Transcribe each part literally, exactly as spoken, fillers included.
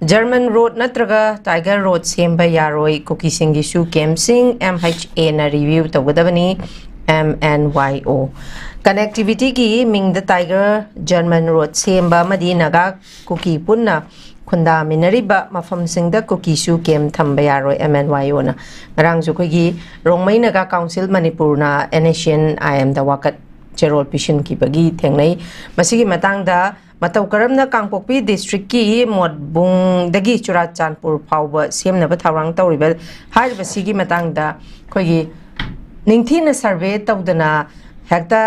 German road ꯅꯠꯇ꯭ꯔꯒ tiger road ꯁꯦꯝꯕ ꯌꯥꯔꯣꯏ, ꯀꯨꯀꯤꯁꯤꯡꯒꯤꯁꯨ ꯀꯦꯝꯞꯁꯤꯡ ꯑꯦꯝ ꯑꯩꯆ ꯑꯦꯅ ꯔꯤꯚ꯭ꯌꯨ ꯇꯧꯒꯗꯕꯅꯤ, ꯑꯦꯝ ꯑꯦꯟ ꯋꯥꯏ ꯑꯣ꯫ ꯀꯅꯦꯛꯇꯤꯚꯤꯇꯤꯒꯤ ꯃꯤꯡꯗ ꯇꯥꯏꯒꯔ ꯖꯔꯃꯟ ꯔꯣꯗ ꯁꯦꯝꯕ ꯑꯃꯗꯤ ꯅꯥꯒꯥ ꯀꯨꯀꯤ ꯄꯨꯟꯅ ꯈꯨꯟꯗꯥꯃꯤꯟꯅꯔꯤꯕ ꯃꯐꯝꯁꯤꯡꯗ ꯀꯨꯀꯤꯁꯨ ꯀꯦꯝꯞ ꯊꯝꯕ ꯌꯥꯔꯣꯏ, ꯑꯦꯝ ꯑꯦꯟ ꯋꯥꯏ ꯑꯣꯅ꯫ ꯉꯔꯥꯡꯁꯨ ꯑꯩꯈꯣꯏꯒꯤ ꯔꯣꯡꯃꯩ ꯅꯥꯒꯥ ꯀꯥꯎꯟꯁꯤꯜ ꯃꯅꯤꯄꯨꯔꯅ ꯑꯦꯟ ꯑꯦꯁ ꯁꯤ ꯑꯦꯟ ꯑꯥꯏ ꯑꯦꯝꯗ ꯋꯥꯀꯠ ꯆꯦꯔꯣꯜ ꯄꯤꯁꯤꯟꯈꯤꯕꯒꯤ ꯊꯦꯡꯅꯩ꯫ ꯃꯁꯤꯒꯤ ꯃꯇꯥꯡꯗ ꯃꯇꯧ ꯀꯔꯝꯅ ꯀꯥꯡꯄꯣꯛꯄꯤ ꯗꯤꯁꯇ꯭ꯔꯤꯛꯀꯤ ꯃꯣꯠꯕꯨꯡꯗꯒꯤ ꯆꯨꯔꯥꯆꯥꯟꯄꯨꯔ ꯐꯥꯎꯕ ꯁꯦꯝꯅꯕ ꯊꯧꯔꯥꯡ ꯇꯧꯔꯤꯕ ꯍꯥꯏꯔꯤꯕꯁꯤꯒꯤ ꯃꯇꯥꯡꯗ ꯑꯩꯈꯣꯏꯒꯤ ꯅꯤꯡꯊꯤꯅ ꯁꯔꯚꯦ ꯇꯧꯗꯅ ꯍꯦꯛꯇ,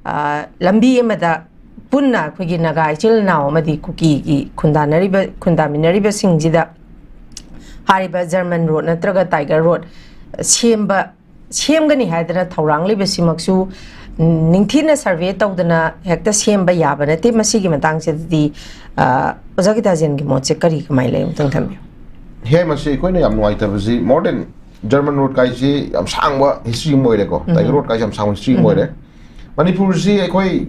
ꯑ, ꯂꯝꯕꯤ ꯑꯃꯗ ꯄꯨꯟꯅ ꯑꯩꯈꯣꯏꯒꯤ ꯅꯥꯒꯥ ꯏꯆꯤꯜ ꯏꯅꯥꯎ ꯑꯃꯗꯤ ꯀꯨꯀꯤꯒꯤ ꯈꯨꯟꯗꯥꯅꯔꯤꯕ, ꯈꯨꯟꯗꯥꯃꯤꯟꯅꯔꯤꯕꯁꯤꯡꯁꯤꯗ ꯍꯥꯏꯔꯤꯕ ꯖꯔꯃꯟ ꯔꯣꯗ ꯅꯠꯇ꯭ꯔꯒ ꯇꯥꯏꯒꯔ ꯔꯣꯗ ꯁꯦꯝꯕ, ꯁꯦꯝꯒꯅꯤ ꯍꯥꯏꯗꯅ ꯊꯧꯔꯥꯡꯂꯤꯕꯁꯤꯃꯛꯁꯨ ꯅꯤꯡꯊꯤꯅ ꯁꯔꯚꯦ ꯇꯧꯗꯅ ꯍꯦꯛꯇ ꯁꯦꯝꯕ ꯌꯥꯕ ꯅꯠꯇꯦ꯫ ꯃꯁꯤꯒꯤ ꯃꯇꯥꯡꯁꯤꯗꯗꯤ, ꯑ, ꯑꯣꯖꯥ ꯒꯤꯇꯥꯖꯦꯟꯒꯤ ꯃꯣꯠꯁꯦ ꯀꯔꯤ, ꯀꯃꯥꯏꯅ ꯂꯩ? ꯑꯃꯨꯛꯇꯪ ꯊꯝꯕꯤꯌꯨ꯫ ꯍꯦ, ꯃꯁꯤ ꯑꯩꯈꯣꯏꯅ ꯌꯥꯝ ꯅꯨꯡꯉꯥꯏꯇꯕꯁꯤ, ꯃꯣꯔ ꯗꯦꯟ ꯖꯔꯃꯟ ꯔꯣꯗ ꯀꯥꯏꯁꯤ ꯌꯥꯝ ꯁꯥꯡꯕ ꯍꯤꯁꯇ꯭ꯔꯤ ꯑꯃ ꯑꯣꯏꯔꯦꯀꯣ, ꯎꯝ꯫ ꯇꯥꯏꯒꯔ ꯔꯣꯗ ꯀꯥꯏꯁꯤ ꯌꯥꯝ ꯁꯥꯡꯕ ꯍꯤꯁꯇ꯭ꯔꯤ ꯑꯃ ꯎꯝ꯫ ꯑꯣꯏꯔꯦ꯫ ꯃꯅꯤꯄꯨꯔꯁꯤ ꯑꯩꯈꯣꯏ,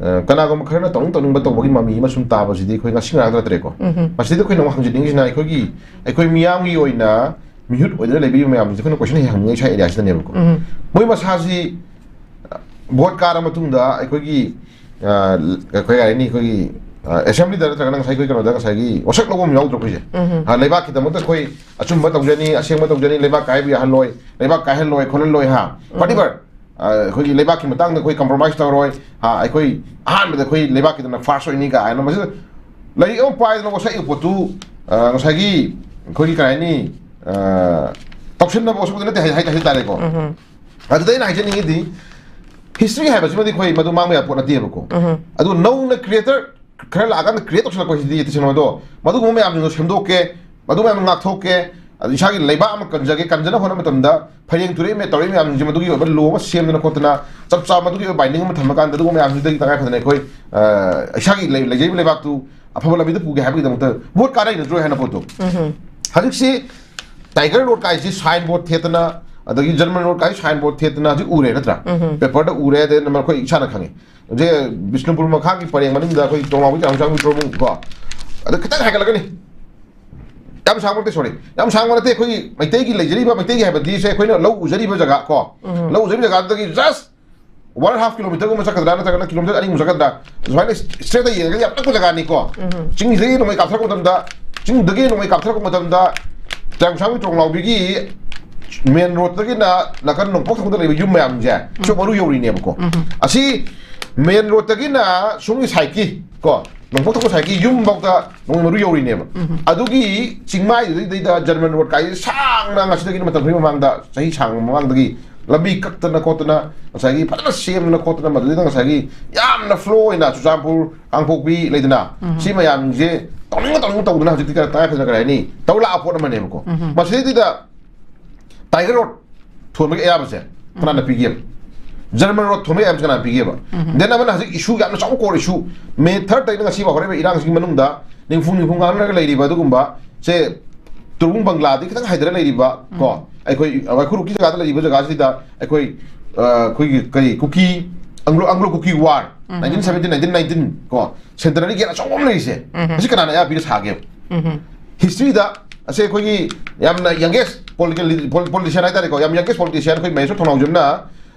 ꯑ, ꯀꯅꯥꯒꯨꯝꯕ ꯈꯔꯅ ꯇꯧꯅꯤꯡ ꯇꯧꯅꯤꯡꯕ ꯇꯧꯕꯒꯤ ꯃꯃꯤ ꯑꯃ ꯁꯨꯝ ꯇꯥꯕꯁꯤꯗꯤ ꯑꯩꯈꯣꯏ ꯉꯁꯤ ꯉꯔꯥꯡ ꯅꯠꯇ꯭ꯔꯦꯀꯣ꯫ ꯎꯝ꯫ ꯃꯁꯤꯗ ꯑꯩꯈꯣꯏꯅ ꯑꯃꯨꯛ ꯍꯪꯖꯅꯤꯡꯉꯤꯁꯤꯅ, ꯑꯩꯈꯣꯏꯒꯤ, ꯑꯩꯈꯣꯏ ꯃꯤꯌꯥꯝꯒꯤ ꯑꯣꯏꯅ ꯃꯤꯍꯨꯠ ꯑꯣꯏꯗꯨꯅ ꯂꯩꯕꯤꯕ ꯃꯌꯥꯝꯁꯤꯗ ꯑꯩꯈꯣꯏꯅ ꯀꯣꯏꯁꯟ ꯍꯦꯛ ꯍꯪꯅꯤꯡꯉꯤ ꯁ꯭ꯋꯥꯏ ꯑꯦꯔꯤꯌꯥꯁꯤꯗꯅꯦꯕꯀꯣ꯫ ꯎꯝ꯫ ꯃꯣꯏ ꯃꯁꯥꯁꯤ, ꯑ, ꯚꯣꯠ ꯀꯥꯔ ꯃꯇꯨꯡꯗ ꯑꯩꯈꯣꯏꯒꯤ, ꯑ, ꯀꯩ ꯍꯥꯏꯅꯤ, ꯑꯩꯈꯣꯏꯒꯤ, ꯑ, ꯑꯦꯁꯦꯝꯕ꯭ꯂꯤꯗ ꯅꯠꯇ꯭ꯔꯒꯅ ꯉꯁꯥꯏ ꯑꯩꯈꯣꯏ ꯀꯩꯅꯣꯗ ꯉꯁꯥꯏꯒꯤ ꯋꯥꯁꯛ ꯂꯧꯕ ꯑꯃ ꯌꯥꯎꯗ꯭ꯔꯣ ꯑꯩꯈꯣꯏꯁꯦ? ꯎꯝ꯫ ꯑ, ꯂꯩꯕꯥꯛꯀꯤꯗꯃꯛꯇ ꯑꯩꯈꯣꯏ ꯑꯆꯨꯝꯕ ꯇꯧꯖꯅꯤ, ꯑꯁꯦꯡꯕ ꯇꯧꯖꯅꯤ, ꯂꯩꯕꯥꯛ ꯀꯥꯏꯕ ꯌꯥꯍꯜꯂꯣꯏ, ꯂꯩꯕꯥꯛ ꯀꯥꯏꯍꯜꯂꯣꯏ, ꯈꯣꯠꯍꯜꯂꯣꯏ ꯍꯥ, ꯎꯝ꯫ Whatever꯫ ꯑ, ꯑꯩꯈꯣꯏꯒꯤ ꯂꯩꯕꯥꯛꯀꯤ ꯃꯇꯥꯡꯗ ꯑꯩꯈꯣꯏ ꯀꯝꯄ꯭ꯔꯣꯃꯥꯏꯁ ꯇꯧꯔꯣꯏ, ꯑ, ꯑꯩꯈꯣꯏ ꯑꯍꯥꯟꯕꯗ ꯑꯩꯈꯣꯏ ꯂꯩꯕꯥꯛꯀꯤꯗꯅ ꯐꯥꯔꯁ ꯑꯣꯏꯅꯤ ꯀꯥꯏꯅ꯫ ꯃꯁꯤꯗ ꯂꯥꯏꯔꯤꯛ ꯑꯃ ꯄꯥꯏꯗꯅ ꯋꯥꯁꯛꯏꯕ ꯄꯣꯠꯇꯨ, ꯑ, ꯉꯁꯥꯏꯒꯤ ꯑꯩꯈꯣꯏꯒꯤ ꯀꯩ ꯍꯥꯏꯅꯤ, ꯑ, ꯇꯧꯁꯤꯟꯅꯕ ꯋꯥꯁꯛꯄꯗ ꯅꯠꯇꯦ ꯍꯥꯏ-, ꯍꯥꯏ-, ꯍꯥꯏꯇꯥꯔꯦꯀꯣ꯫ ꯎꯝ꯫ ꯑꯗꯨꯗ ꯑꯩꯅ ꯍꯥꯏꯖꯅꯤꯡꯉꯤꯗꯤ, ꯍꯤꯁꯇ꯭ꯔꯤ ꯍꯥꯏꯕꯁꯤꯃꯗꯤ ꯑꯩꯈꯣꯏ ꯃꯗꯨ ꯃꯥꯡꯕ ꯌꯥꯕ ꯄꯣꯠ ꯅꯠꯇꯦꯕꯀꯣ꯫ ꯎꯝ꯫ ꯑꯗꯨ ꯅꯧꯅ ꯀ꯭ꯔꯤꯌꯦꯇꯔ ꯈꯔ ꯂꯥꯛꯑꯀꯥꯟꯗ ꯀ꯭ꯔꯤꯌꯦꯠ ꯇꯧꯁꯤꯜꯂꯛꯄꯁꯤꯗꯤ ꯇꯁꯦꯡꯅ ꯃꯗꯣ, ꯃꯗꯨꯒꯨꯝꯕ ꯃꯌꯥꯝꯁꯤꯡꯗꯣ ꯁꯦꯝꯗꯣꯛꯀꯦ, ꯃꯗꯨ ꯃꯌꯥꯝꯗꯣ ꯉꯥꯛꯊꯣꯛꯀꯦ, ꯑꯗꯨ ꯏꯁꯥꯒꯤ ꯂꯩꯕꯥꯛ ꯑꯃ ꯀꯟꯖꯒꯦ, ꯀꯟꯖꯅꯕ ꯍꯣꯠꯅꯕ ꯃꯇꯝꯗ ꯐꯩꯔꯦꯡ ꯇꯨꯔꯦꯡ ꯃꯦ-, ꯇꯧꯔꯛꯏ ꯃꯌꯥꯝꯁꯤꯡꯁꯦ ꯃꯗꯨꯒꯤ ꯑꯣꯏꯕ ꯂꯣ ꯑꯃ ꯁꯦꯝꯗꯅ ꯈꯣꯠꯇꯅ, ꯆꯞ ꯆꯥꯕ ꯃꯗꯨꯒꯤ ꯑꯣꯏꯕ ꯕꯥꯏꯟꯗꯤꯡ ꯑꯃ ꯊꯝꯃꯀꯥꯟꯗ, ꯑꯗꯨꯒꯨꯝꯕ ꯃꯌꯥꯝꯁꯤꯗꯒꯤ ꯇꯉꯥꯏ ꯐꯗꯅ ꯑꯩꯈꯣꯏ, ꯑ, ꯏꯁꯥꯒꯤ ꯂꯩ-, ꯂꯩꯖꯔꯤꯕ ꯂꯩꯕꯥꯛꯇꯨ ꯑꯐꯕ ꯂꯝꯕꯤꯗ ꯄꯨꯒꯦ ꯍꯥꯏꯕꯒꯤꯗꯃꯛꯇ ꯚꯣꯠ ꯀꯥꯟꯅꯩ ꯅꯠꯇ꯭ꯔꯣ ꯍꯥꯏꯅ ꯄꯣꯠꯇꯣ꯫ ꯎꯝ꯫ ꯍꯧꯖꯤꯛꯁꯤ ꯇꯥꯏꯒꯔ ꯔꯣꯗ ꯀꯥꯏꯁꯤ ꯁꯥꯏꯟ ꯕꯣꯔꯗ ꯊꯦꯠꯇꯅ, ꯑꯗꯒꯤ ꯖꯔꯃꯟ ꯔꯣꯗ ꯀꯥꯏꯁꯤ ꯁꯥꯏꯟ ꯕꯣꯔꯗ ꯊꯦꯠꯇꯅ ꯍꯧꯖꯤꯛ ꯎꯔꯦ ꯅꯠꯇ꯭ꯔꯥ? ꯎꯝ꯫ ꯄꯦꯄꯔꯗ ꯎꯔꯦ, ꯑꯗꯩ ꯅꯝꯕꯔ ꯑꯩꯈꯣꯏ ꯏꯁꯥꯅ ꯈꯪꯉꯦ꯫ ꯍꯧꯖꯤꯛ ꯕꯤꯁꯅꯨꯄꯨꯔ ꯃꯈꯥꯒꯤ ꯄꯔꯦꯡ ꯃꯅꯨꯡꯗ ꯑꯩꯈꯣꯏ ꯇꯣꯡꯅꯥꯎꯕꯤ ꯆꯥꯝ ꯆꯥꯝ ꯃꯤꯇꯔꯃꯨꯛ ꯀꯣ, ꯑꯗꯨ ꯈꯤꯇꯪ ꯍꯥꯏꯒꯠꯂꯒꯅꯤ꯫ ꯌꯥꯝ ꯁꯥꯡꯕ ꯅꯠꯇꯦ, ꯁꯣꯔꯤ, ꯌꯥꯝ ꯁꯥꯡꯕ ꯅꯠꯇꯦ꯫ ꯑꯩꯈꯣꯏꯒꯤ ꯃꯩꯇꯩꯒꯤ ꯂꯩꯖꯔꯤꯕ, ꯃꯩꯇꯩꯒꯤ ꯍꯥꯏꯕꯗꯤ ꯁꯦ ꯑꯩꯈꯣꯏꯅ ꯂꯧ ꯎꯖꯔꯤꯕ ꯖꯒꯥ ꯀꯣ, ꯎꯝ꯫ ꯂꯧ ꯎꯖꯔꯤꯕ ꯖꯒꯥꯗꯨꯗꯒꯤ just one and half kilometerꯒꯨꯝꯕ ꯆꯠꯀꯗ꯭ꯔꯥ, ꯅꯠꯇ꯭ꯔꯒꯅ ꯀꯤꯂꯣꯃꯤꯇꯔ ꯑꯅꯤꯃꯨꯛ ꯆꯠꯀꯗ꯭ꯔꯥ, ꯁꯨꯃꯥꯏꯅ straightꯇ ꯌꯦꯡꯉꯒ ꯌꯥꯝ ꯅꯛꯄ ꯖꯒꯥꯅꯤꯀꯣ꯫ ꯎꯝ꯫ ꯆꯤꯡꯁꯤꯗꯒꯤ ꯅꯣꯡꯃꯩ ꯀꯥꯞꯊꯔꯛꯄ ꯃꯇꯝꯗ, ꯆꯤꯡꯗꯒꯤ ꯅꯣꯡꯃꯩ ꯀꯥꯞꯊꯔꯛꯄ ꯃꯇꯝꯗ, ꯇꯥꯌꯣꯡꯁꯥꯡꯕꯤ ꯇꯣꯡꯂꯥꯎꯕꯤꯒꯤ main roadꯇꯒꯤꯅ ꯅꯥꯀꯟ ꯅꯣꯡꯄꯣꯛ ꯊꯪꯕꯗ ꯂꯩꯕ ꯌꯨꯝ ꯃꯌꯥꯝꯁꯦ ꯁꯨ ꯃꯔꯨ ꯌꯧꯔꯤꯅꯦꯕꯀꯣ꯫ ꯎꯝ꯫ ꯑꯁꯤ main roadꯇꯒꯤꯅ ꯁꯣꯝꯒꯤ sideꯀꯤ ꯀꯣ, ꯅꯣꯡꯄꯣꯛ ꯊꯪꯕ sideꯀꯤ ꯌꯨꯝꯐꯥꯎꯗ ꯅꯣꯡꯃꯩ ꯃꯔꯨ ꯌꯧꯔꯤꯅꯦꯕ꯫ ꯎꯝ꯫ ꯑꯗꯨꯒꯤ ꯆꯤꯡꯃꯥꯏꯗꯨꯗꯩꯗ German road ꯀꯥꯏꯁꯦ ꯁꯥꯡꯅ, ꯉꯁꯤꯗꯒꯤ ꯃꯇꯝ ꯈꯔꯒꯤ ꯃꯃꯥꯡꯗ, ꯆꯍꯤ ꯁꯥꯡꯕ ꯃꯃꯥꯡꯗꯒꯤ ꯂꯝꯕꯤ ꯀꯛꯇꯅ ꯈꯣꯠꯇꯅ, ꯉꯁꯥꯏꯒꯤ ꯐꯖꯅ ꯁꯦꯝꯗꯅ ꯈꯣꯠꯇꯅ, ꯃꯗꯨꯗꯩꯗ ꯉꯁꯥꯏꯒꯤ ꯌꯥꯝꯅ flow ꯑꯣꯏꯅ ꯆꯨꯔꯆꯥꯟꯄꯨꯔ, ꯀꯥꯡꯄꯣꯛꯄꯤ ꯂꯩꯗꯅ, ꯎꯝ꯫ ꯁꯤ ꯃꯌꯥꯝꯁꯦ ꯇꯧꯅꯤꯡ ꯇꯧꯅꯤꯡ ꯇꯧꯗꯅ ꯍꯧꯖꯤꯛꯇꯤ ꯈꯔ ꯇꯉꯥꯏ ꯐꯗꯅ ꯀꯔꯤ ꯍꯥꯏꯅꯤ, ꯇꯧ ꯂꯥꯛꯄ ꯄꯣꯠ ꯑꯃꯅꯦꯕꯀꯣ꯫ ꯎꯝ꯫ ꯃꯁꯤꯗꯩꯗ Tiger Road ꯊꯣꯟꯕꯒꯤ ꯑꯌꯥꯕꯁꯦ ꯀꯅꯥꯅ ꯄꯤꯒꯦꯕ? German Road ꯊꯣꯟꯕꯒꯤ ꯑꯌꯥꯕꯁꯦ ꯀꯅꯥꯅ ꯄꯤꯒꯦꯕ? ꯎꯝ꯫ Then ꯑꯃꯅ ꯍꯧꯖꯤꯛ issue ꯌꯥꯝꯅ ꯆꯥꯎꯕ core issue, May thirdꯇꯩꯅ ꯉꯁꯤ ꯐꯥꯎ ꯍꯧꯔꯛꯏꯕ ꯏꯔꯥꯡꯁꯤꯒꯤ ꯃꯅꯨꯡꯗ ꯅꯤꯡꯐꯨ ꯅꯤꯡꯐꯨ ꯉꯥꯡꯅꯔꯒ ꯂꯩꯔꯤꯕ ꯑꯗꯨꯒꯨꯝꯕ ꯁꯦ, ꯇꯨꯔꯕꯨꯡ ꯕꯪꯒ꯭ꯂꯥꯗꯒꯤ ꯈꯤꯇꯪ ꯍꯥꯏꯗꯔ ꯂꯩꯔꯤꯕ ꯀꯣ, ꯎꯝ꯫ ꯑꯩꯈꯣꯏ ꯋꯥꯏꯈꯨꯔꯨꯛꯀꯤ ꯖꯒꯥꯗ ꯂꯩꯔꯤꯕ ꯖꯒꯥꯁꯤꯗ ꯑꯩꯈꯣꯏ, ꯑ, ꯑꯩꯈꯣꯏꯒꯤ ꯀꯔꯤ ꯀꯨꯀꯤ, Anglo, Anglo Kuki War, ꯎꯝ꯫ nineteen seventeen, nineteen nineteen ꯀꯣ, centenary gate ꯑꯆꯧꯕ ꯑꯃ ꯂꯩꯔꯤꯁꯦ, ꯎꯝ꯫ ꯃꯁꯤ ꯀꯅꯥꯅ ꯑꯌꯥꯕ ꯄꯤꯔ ꯁꯥꯒꯦꯕ? ꯎꯝ꯫ Historyꯗ ꯑꯁꯦ ꯑꯩꯈꯣꯏꯒꯤ ꯌꯥꯝꯅ youngest political, pol-, politician ꯍꯥꯏꯇꯥꯔꯦꯀꯣ, ꯌꯥꯝ youngest politician ꯑꯩꯈꯣꯏ ꯃꯍꯦꯁꯣꯔ ꯊꯧꯅꯥꯎꯖꯝꯅ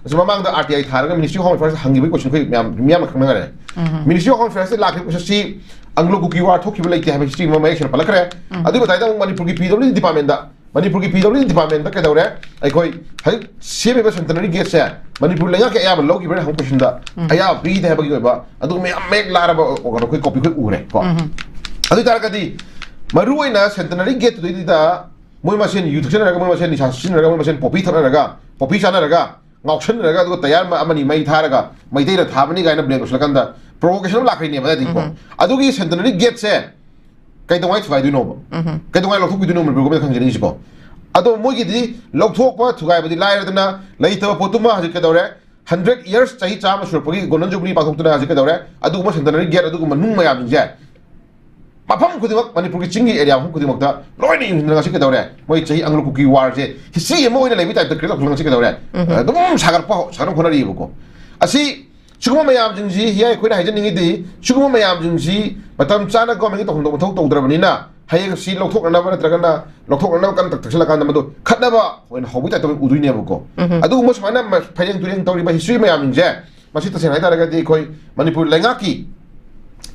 ꯑꯁꯤ ꯃꯃꯥꯡꯗ R T I ꯊꯥꯔꯒ Ministry of Home Affairsꯇ ꯍꯪꯈꯤꯕꯒꯤ question ꯑꯩꯈꯣꯏ ꯃꯌꯥꯝ, ꯃꯤꯌꯥꯝꯅ ꯈꯪꯅꯔꯦ꯫ ꯎꯝ꯫ Ministry of Home Affairsꯇ ꯂꯥꯛꯈꯤꯕ questionꯁꯤ Anglo Kuki War ꯊꯣꯛꯈꯤꯕ ꯂꯩꯇꯦ ꯍꯥꯏꯕ history ꯑꯃ ꯃꯌꯦꯛ ꯁꯦꯡꯅ ꯄꯜꯂꯛꯈ꯭ꯔꯦ꯫ ꯎꯝ꯫ ꯑꯗꯨꯒꯤ ꯃꯇꯥꯏꯗ ꯑꯃꯨꯛ ꯃꯅꯤꯄꯨꯔꯒꯤ P W D departmentꯇ, ꯃꯅꯤꯄꯨꯔꯒꯤ P W D departmentꯇ ꯀꯩꯗꯧꯔꯦ? ꯑꯩꯈꯣꯏ ꯍꯧꯖꯤꯛ ꯁꯦꯝꯃꯤꯕ centenary gateꯁꯦ ꯃꯅꯤꯄꯨꯔ ꯂꯩꯉꯥꯛꯀꯤ ꯑꯌꯥꯕ ꯂꯧꯈꯤꯕ꯭ꯔꯥ ꯍꯪꯕ questionꯗ ꯎꯝ꯫ ꯑꯌꯥꯕ ꯄꯤꯗꯦ ꯍꯥꯏꯕꯒꯤ ꯑꯣꯏꯕ ꯑꯗꯨꯒꯨꯝꯕ ꯌꯥꯝ ꯃꯌꯦꯛ ꯂꯥꯔꯕ ꯑꯩꯈꯣꯏ copy ꯑꯩꯈꯣꯏ ꯎꯔꯦ ꯀꯣ꯫ ꯎꯝ꯫ ꯑꯗꯨ ꯑꯣꯏ ꯇꯥꯔꯒꯗꯤ ꯃꯔꯨ ꯑꯣꯏꯅ centenary gateꯇꯨꯗꯩꯗꯨꯗ ꯃꯣꯏ ꯃꯁꯦꯟ ꯌꯨ ꯊꯛꯆꯟꯅꯔꯒ, ꯃꯣꯏ ꯃꯁꯦꯟ ꯅꯤꯁꯥ ꯁꯤꯖꯤꯟꯅꯔꯒ, ꯃꯣꯏ ꯃꯁꯦꯟ poppy ꯊꯛꯅꯔꯒ, poppy ꯆꯥꯅꯔꯒ, ꯉꯥꯎꯁꯟꯅꯔꯒ, ꯑꯗꯨꯒ ꯇꯌꯥꯔ ꯑꯃ-, ꯑꯃꯅꯤ ꯃꯩ ꯊꯥꯔꯒ ꯃꯩꯇꯩꯅ ꯊꯥꯕꯅꯤ ꯀꯥꯏꯅ blame ꯇꯧꯁꯤꯜꯂꯀꯥꯟꯗ provocation ꯑꯃ ꯂꯥꯛꯈ꯭ꯔꯤꯅꯦꯕ ꯑꯗꯨꯗꯤꯀꯣ꯫ ꯎꯝ꯫ ꯑꯗꯨꯒꯤ centenary gateꯁꯦ ꯀꯩꯗꯧꯉꯩ ꯊꯨꯒꯥꯏꯗꯣꯏꯅꯣꯕ? ꯎꯝ꯫ ꯀꯩꯗꯧꯉꯩ ꯂꯧꯊꯣꯛꯄꯤꯗꯣꯏꯅꯣ ꯃꯅꯤꯄꯨꯔ governmentꯅ ꯈꯪꯖꯅꯤꯡꯉꯤꯁꯤꯀꯣ? ꯑꯗꯣ ꯃꯣꯏꯒꯤꯗꯤ ꯂꯧꯊꯣꯛꯄ ꯊꯨꯒꯥꯏꯕꯗꯤ ꯂꯥꯏꯔꯗꯅ, ꯂꯩꯇꯕ ꯄꯣꯠꯇꯨꯃ ꯍꯧꯖꯤꯛ ꯀꯩꯗꯧꯔꯦ? Hundred years, ꯆꯍꯤ ꯆꯥꯝꯃ ꯁꯨꯔꯛꯄꯒꯤ Golden Jubilee ꯄꯥꯡꯊꯣꯛꯇꯅ ꯍꯧꯖꯤꯛ ꯀꯩꯗꯧꯔꯦ? ꯑꯗꯨꯒꯨꯝꯕ centenary gate, ꯑꯗꯨꯒꯨꯝꯕ ꯅꯨꯡ ꯃꯌꯥꯝꯁꯤꯡꯁꯦ ꯃꯐꯝ ꯈꯨꯗꯤꯡꯃꯛ, ꯃꯅꯤꯄꯨꯔꯒꯤ ꯆꯤꯡꯒꯤ area ꯃꯐꯝ ꯈꯨꯗꯤꯡꯃꯛꯇ ꯂꯣꯏꯅ ꯌꯨꯡꯁꯤꯟꯗꯅ ꯉꯁꯤ ꯀꯩꯗꯧꯔꯦ? ꯃꯣꯏ ꯆꯍꯤ Anglo Kuki Warꯁꯦ history ꯑꯃ ꯑꯣꯏꯅ ꯂꯩꯕꯒꯤ typeꯇ create ꯇꯧꯁꯤꯜꯂꯒ ꯉꯁꯤ ꯀꯩꯗꯧꯔꯦ? ꯎꯝ꯫ ꯑꯗꯨꯝ ꯁꯥꯒꯠꯄ ꯍꯧ-, ꯁꯥꯒꯠꯅꯕ ꯍꯣꯠꯅꯔꯤꯑꯕꯀꯣ꯫ ꯑꯁꯤ, ꯁꯤꯒꯨꯝꯕ ꯃꯌꯥꯝꯁꯤꯡꯁꯤ, ꯍꯤꯌꯥꯏ ꯑꯩꯈꯣꯏꯅ ꯍꯥꯏꯖꯅꯤꯡꯉꯤꯗꯤ, ꯁꯤꯒꯨꯕ ꯃꯌꯥꯝꯁꯤꯡꯁꯤ ꯃꯇꯝ ꯆꯥꯅ governmentꯀꯤ ꯇꯧꯐꯝ ꯊꯣꯛꯄ ꯃꯊꯧ ꯇꯧꯗ꯭ꯔꯕꯅꯤꯅ, ꯍꯌꯦꯡ ꯁꯤ ꯂꯧꯊꯣꯛꯅꯅꯕ ꯅꯠꯇ꯭ꯔꯒꯅ ꯂꯧꯊꯣꯛꯅꯅꯕ ꯀꯟꯅ ꯇꯛꯁꯜꯂꯛꯀꯥꯟꯗ ꯃꯗꯨ ꯈꯠꯅꯕ ꯑꯣꯏꯅ ꯍꯧꯕꯒꯤ ꯇꯥꯏꯞꯇ ꯑꯣꯏꯅ ꯎꯗꯣꯏꯅꯦꯕꯀꯣ꯫ ꯑꯗꯨꯒꯨꯝꯕ ꯁꯨꯃꯥꯏꯅ ꯃ-, ꯐꯩꯔꯦꯡ ꯇꯨꯔꯦꯡ ꯇꯧꯔꯤꯕ history ꯃꯌꯥꯝꯁꯤꯡꯁꯦ, ꯃꯁꯤ ꯇꯁꯦꯡꯅ ꯍꯥꯏꯇꯥꯔꯒꯗꯤ ꯑꯩꯈꯣꯏ ꯃꯅꯤꯄꯨꯔ ꯂꯩꯉꯥꯛꯀꯤ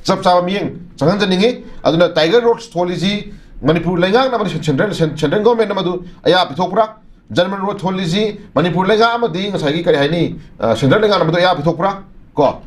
ꯆꯞ ꯆꯥꯕ ꯃꯤꯠꯌꯦꯡ ꯆꯪꯍꯟꯖꯅꯤꯡꯉꯤ꯫ ꯑꯗꯨꯅ Tiger Road ꯊꯣꯜꯂꯤꯁꯤ ꯃꯅꯤꯄꯨꯔ ꯂꯩꯉꯥꯛꯅ ꯑꯃꯗꯤ central, central government ꯑꯃꯗꯨ ꯑꯌꯥ ꯄꯤꯊꯣꯛꯄ꯭ꯔꯥ? German Road ꯊꯣꯜꯂꯤꯁꯤ ꯃꯅꯤꯄꯨꯔ ꯂꯩꯉꯥꯛ ꯑꯃꯗꯤ ꯉꯁꯥꯏꯒꯤ ꯀꯔꯤ ꯍꯥꯏꯅꯤ, ꯑ, central ꯂꯩꯉꯥꯛꯅ ꯃꯗꯨ ꯑꯌꯥ ꯄꯤꯊꯣꯛꯄ꯭ꯔꯥ? ꯀꯣ,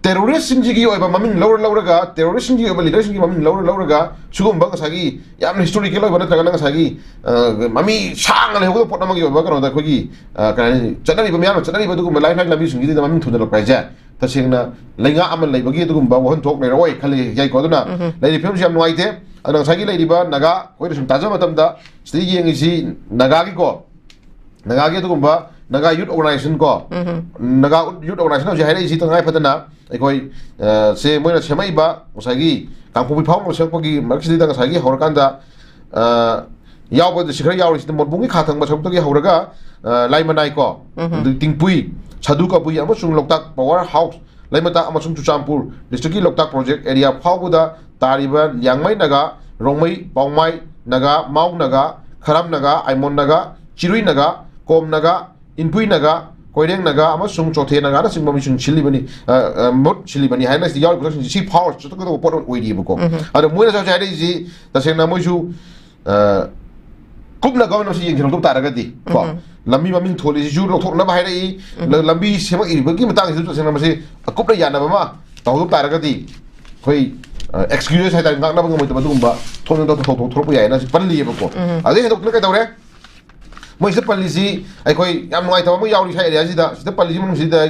terroristꯁꯤꯡꯁꯤꯒꯤ ꯑꯣꯏꯕ ꯃꯃꯤꯡ ꯂꯧꯔ ꯂꯧꯔꯒ, terroristꯁꯤꯡꯒꯤ ꯑꯣꯏꯕ leaderꯁꯤꯡꯒꯤ ꯃꯃꯤꯡ ꯂꯧꯔ ꯂꯧꯔꯒ ꯁꯤꯒꯨꯝꯕ ꯉꯁꯥꯏꯒꯤ ꯌꯥꯝꯅ historical ꯑꯣꯏꯕ ꯅꯠꯇ꯭ꯔꯒꯅ ꯉꯁꯥꯏꯒꯤ, ꯑ, ꯃꯃꯤ ꯁꯥꯡꯅ ꯂꯩꯍꯧꯒꯗꯕ ꯄꯣꯠ ꯑꯃꯒꯤ ꯑꯣꯏꯕ ꯀꯩꯅꯣꯗ ꯑꯩꯈꯣꯏꯒꯤ, ꯑ, ꯀꯔꯤ ꯍꯥꯏꯅꯤ, ꯆꯠꯅꯔꯤꯕ, ꯃꯤꯌꯥꯝꯅ ꯆꯠꯅꯔꯤꯕ ꯑꯗꯨꯒꯨꯝꯕ lifeline ꯂꯝꯕꯤꯁꯤꯡꯁꯤꯗ ꯃꯃꯤꯡ ꯊꯣꯟꯖꯜꯂꯛꯄ ꯍꯥꯏꯁꯦ ꯇꯁꯦꯡꯅ ꯂꯩꯉꯥꯛ ꯑꯃ ꯂꯩꯕꯒꯤ ꯑꯗꯨꯒꯨꯝꯕ ꯋꯥꯍꯟꯊꯣꯛ ꯂꯩꯔꯛꯑꯣꯏ ꯈꯜꯂꯤ, ꯌꯥꯏꯀꯣ? ꯑꯗꯨꯅ ꯂꯩꯔꯤꯕ ꯐꯤꯕꯝꯁꯤ ꯌꯥꯝ ꯅꯨꯡꯉꯥꯏꯇꯦ꯫ ꯑꯗꯨꯅ ꯉꯁꯥꯏꯒꯤ ꯂꯩꯔꯤꯕ ꯅꯥꯒꯥ, ꯑꯩꯈꯣꯏꯅ ꯁꯨꯝ ꯇꯥꯖꯕ ꯃꯇꯝꯗ ꯁꯤꯗ ꯌꯦꯡꯉꯤꯁꯤ ꯅꯥꯒꯥꯒꯤꯀꯣ, ꯅꯥꯒꯥꯒꯤ ꯑꯗꯨꯒꯨꯝꯕ ꯅꯥꯒꯥ youth organization ꯀꯣ, ꯅꯥꯒꯥ youth organization ꯍꯧꯖꯤꯛ ꯍꯥꯏꯔꯛꯏꯁꯤ ꯇꯉꯥꯏ ꯐꯗꯅ ꯑꯩꯈꯣꯏ, ꯑ, ꯁꯦ ꯃꯣꯏꯅ ꯁꯦꯝꯃꯛꯏꯕ ꯉꯁꯥꯏꯒꯤ ꯀꯥꯡꯄꯣꯛꯄꯤ ꯐꯥꯎꯅ ꯁꯦꯝꯃꯛꯄꯒꯤ ꯃꯔꯛꯁꯤꯗꯩꯗ ꯉꯁꯥꯏꯒꯤ ꯍꯧꯔꯀꯥꯟꯗ, ꯑ, ꯌꯥꯎꯕ district ꯈꯔ ꯌꯥꯎꯔꯤꯁꯤꯗ ꯃꯣꯟꯕꯨꯡꯒꯤ ꯈꯥ ꯊꯪꯕ ꯁꯔꯨꯛꯇꯒꯤ ꯍꯧꯔꯒ, ꯑ, ꯂꯥꯏꯃꯅꯥꯏ ꯀꯣ, ꯑꯗꯒꯤ ꯇꯤꯡꯄꯨꯏ, ꯁꯥꯗꯨ ꯀꯕꯨꯏ ꯑꯃꯁꯨꯡ ꯂꯣꯛꯇꯥꯛ power house, ꯂꯩꯃꯇꯥꯛ ꯑꯃꯁꯨꯡ ꯆꯨꯔꯆꯥꯟꯄꯨꯔ districtꯀꯤ ꯂꯣꯛꯇꯥꯛ project area ꯐꯥꯎꯕꯗ ꯇꯥꯔꯤꯕ ꯂꯤꯌꯥꯡꯃꯩ ꯅꯥꯒꯥ, ꯔꯣꯡꯃꯩ, ꯄꯥꯎꯃꯥꯏ ꯅꯥꯒꯥ, ꯃꯥꯎ ꯅꯥꯒꯥ, ꯈꯔꯝ ꯅꯥꯒꯥ, ꯑꯥꯏꯃꯣꯟ ꯅꯥꯒꯥ, ꯆꯤꯔꯨꯏ ꯅꯥꯒꯥ, ꯀꯣꯝ ꯅꯥꯒꯥ, ꯏꯟꯄꯨꯏ ꯅꯥꯒꯥ, ꯀꯣꯏꯔꯦꯡ ꯅꯥꯒꯥ ꯑꯃꯁꯨꯡ ꯆꯣꯊꯦ ꯅꯥꯒꯥꯅꯆꯤꯡꯕ ꯃꯤꯁꯤꯡ ꯁꯤꯜꯂꯤꯕꯅꯤ, ꯑ, ꯑ, ꯃꯍꯨꯠ ꯁꯤꯜꯂꯤꯕꯅꯤ ꯍꯥꯏꯅ ꯁꯤꯗ ꯌꯥꯎꯔꯤꯕ ꯄꯣꯠꯁꯛꯁꯤꯡꯁꯤ ꯁꯤ ꯐꯥꯎꯔ ꯆꯠꯀꯗꯧꯕ ꯄꯣꯠ ꯑꯃ ꯑꯣꯏꯔꯤꯕꯀꯣ꯫ ꯑꯗꯣ ꯃꯣꯏꯅꯁꯨ ꯍꯧꯖꯤꯛ ꯍꯥꯏꯔꯛꯏꯁꯤ ꯇꯁꯦꯡꯅ ꯃꯣꯏꯁꯨ, ꯑ, ꯀꯨꯞꯅ government ꯑꯁꯤ ꯌꯦꯡꯁꯤꯜꯍꯧꯗꯕ ꯇꯥꯔꯒꯗꯤ ꯀꯣ, ꯂꯝꯕꯤ ꯃꯃꯤꯡ ꯊꯣꯜꯂꯤꯁꯤꯁꯨ ꯂꯧꯊꯣꯛꯅꯕ ꯍꯥꯏꯔꯛꯏ, ꯂ-, ꯂꯝꯕꯤ ꯁꯦꯝꯃꯛꯏꯕꯒꯤ ꯃꯇꯥꯡꯁꯤꯁꯨ ꯇꯁꯦꯡꯅ ꯃꯁꯤ ꯑꯀꯨꯞꯅ ꯌꯥꯅꯕ ꯑꯃ ꯇꯧꯍꯧꯗꯕ ꯇꯥꯔꯒꯗꯤ ꯑꯩꯈꯣꯏ, ꯑ, excuse ꯍꯥꯏꯇꯥꯔꯦ, ꯉꯥꯛꯅꯕ ꯉꯝꯃꯣꯏꯗꯕ ꯑꯗꯨꯒꯨꯝꯕ ꯊꯣꯛ-, ꯊꯣꯛ-, ꯊꯣꯛ-, ꯊꯣꯛꯂꯛꯄ ꯌꯥꯏꯅ ꯁꯤ ꯄꯜꯂꯤꯑꯕꯀꯣ꯫ ꯑꯗꯩ ꯍꯦꯟꯗꯣꯛꯇꯅ ꯀꯩꯗꯧꯔꯦ? ꯃꯣꯏ ꯁꯤꯗ ꯄꯜꯂꯤꯁꯤ ꯑꯩꯈꯣꯏ ꯌꯥꯝ ꯅꯨꯡꯉꯥꯏꯇꯕ ꯑꯃ ꯌꯥꯎꯔꯤ ꯁ꯭ꯋꯥꯏ areaꯁꯤꯗ, ꯁꯤꯗ ꯄꯜꯂꯤꯁꯤ ꯃꯅꯨꯡꯁꯤꯗ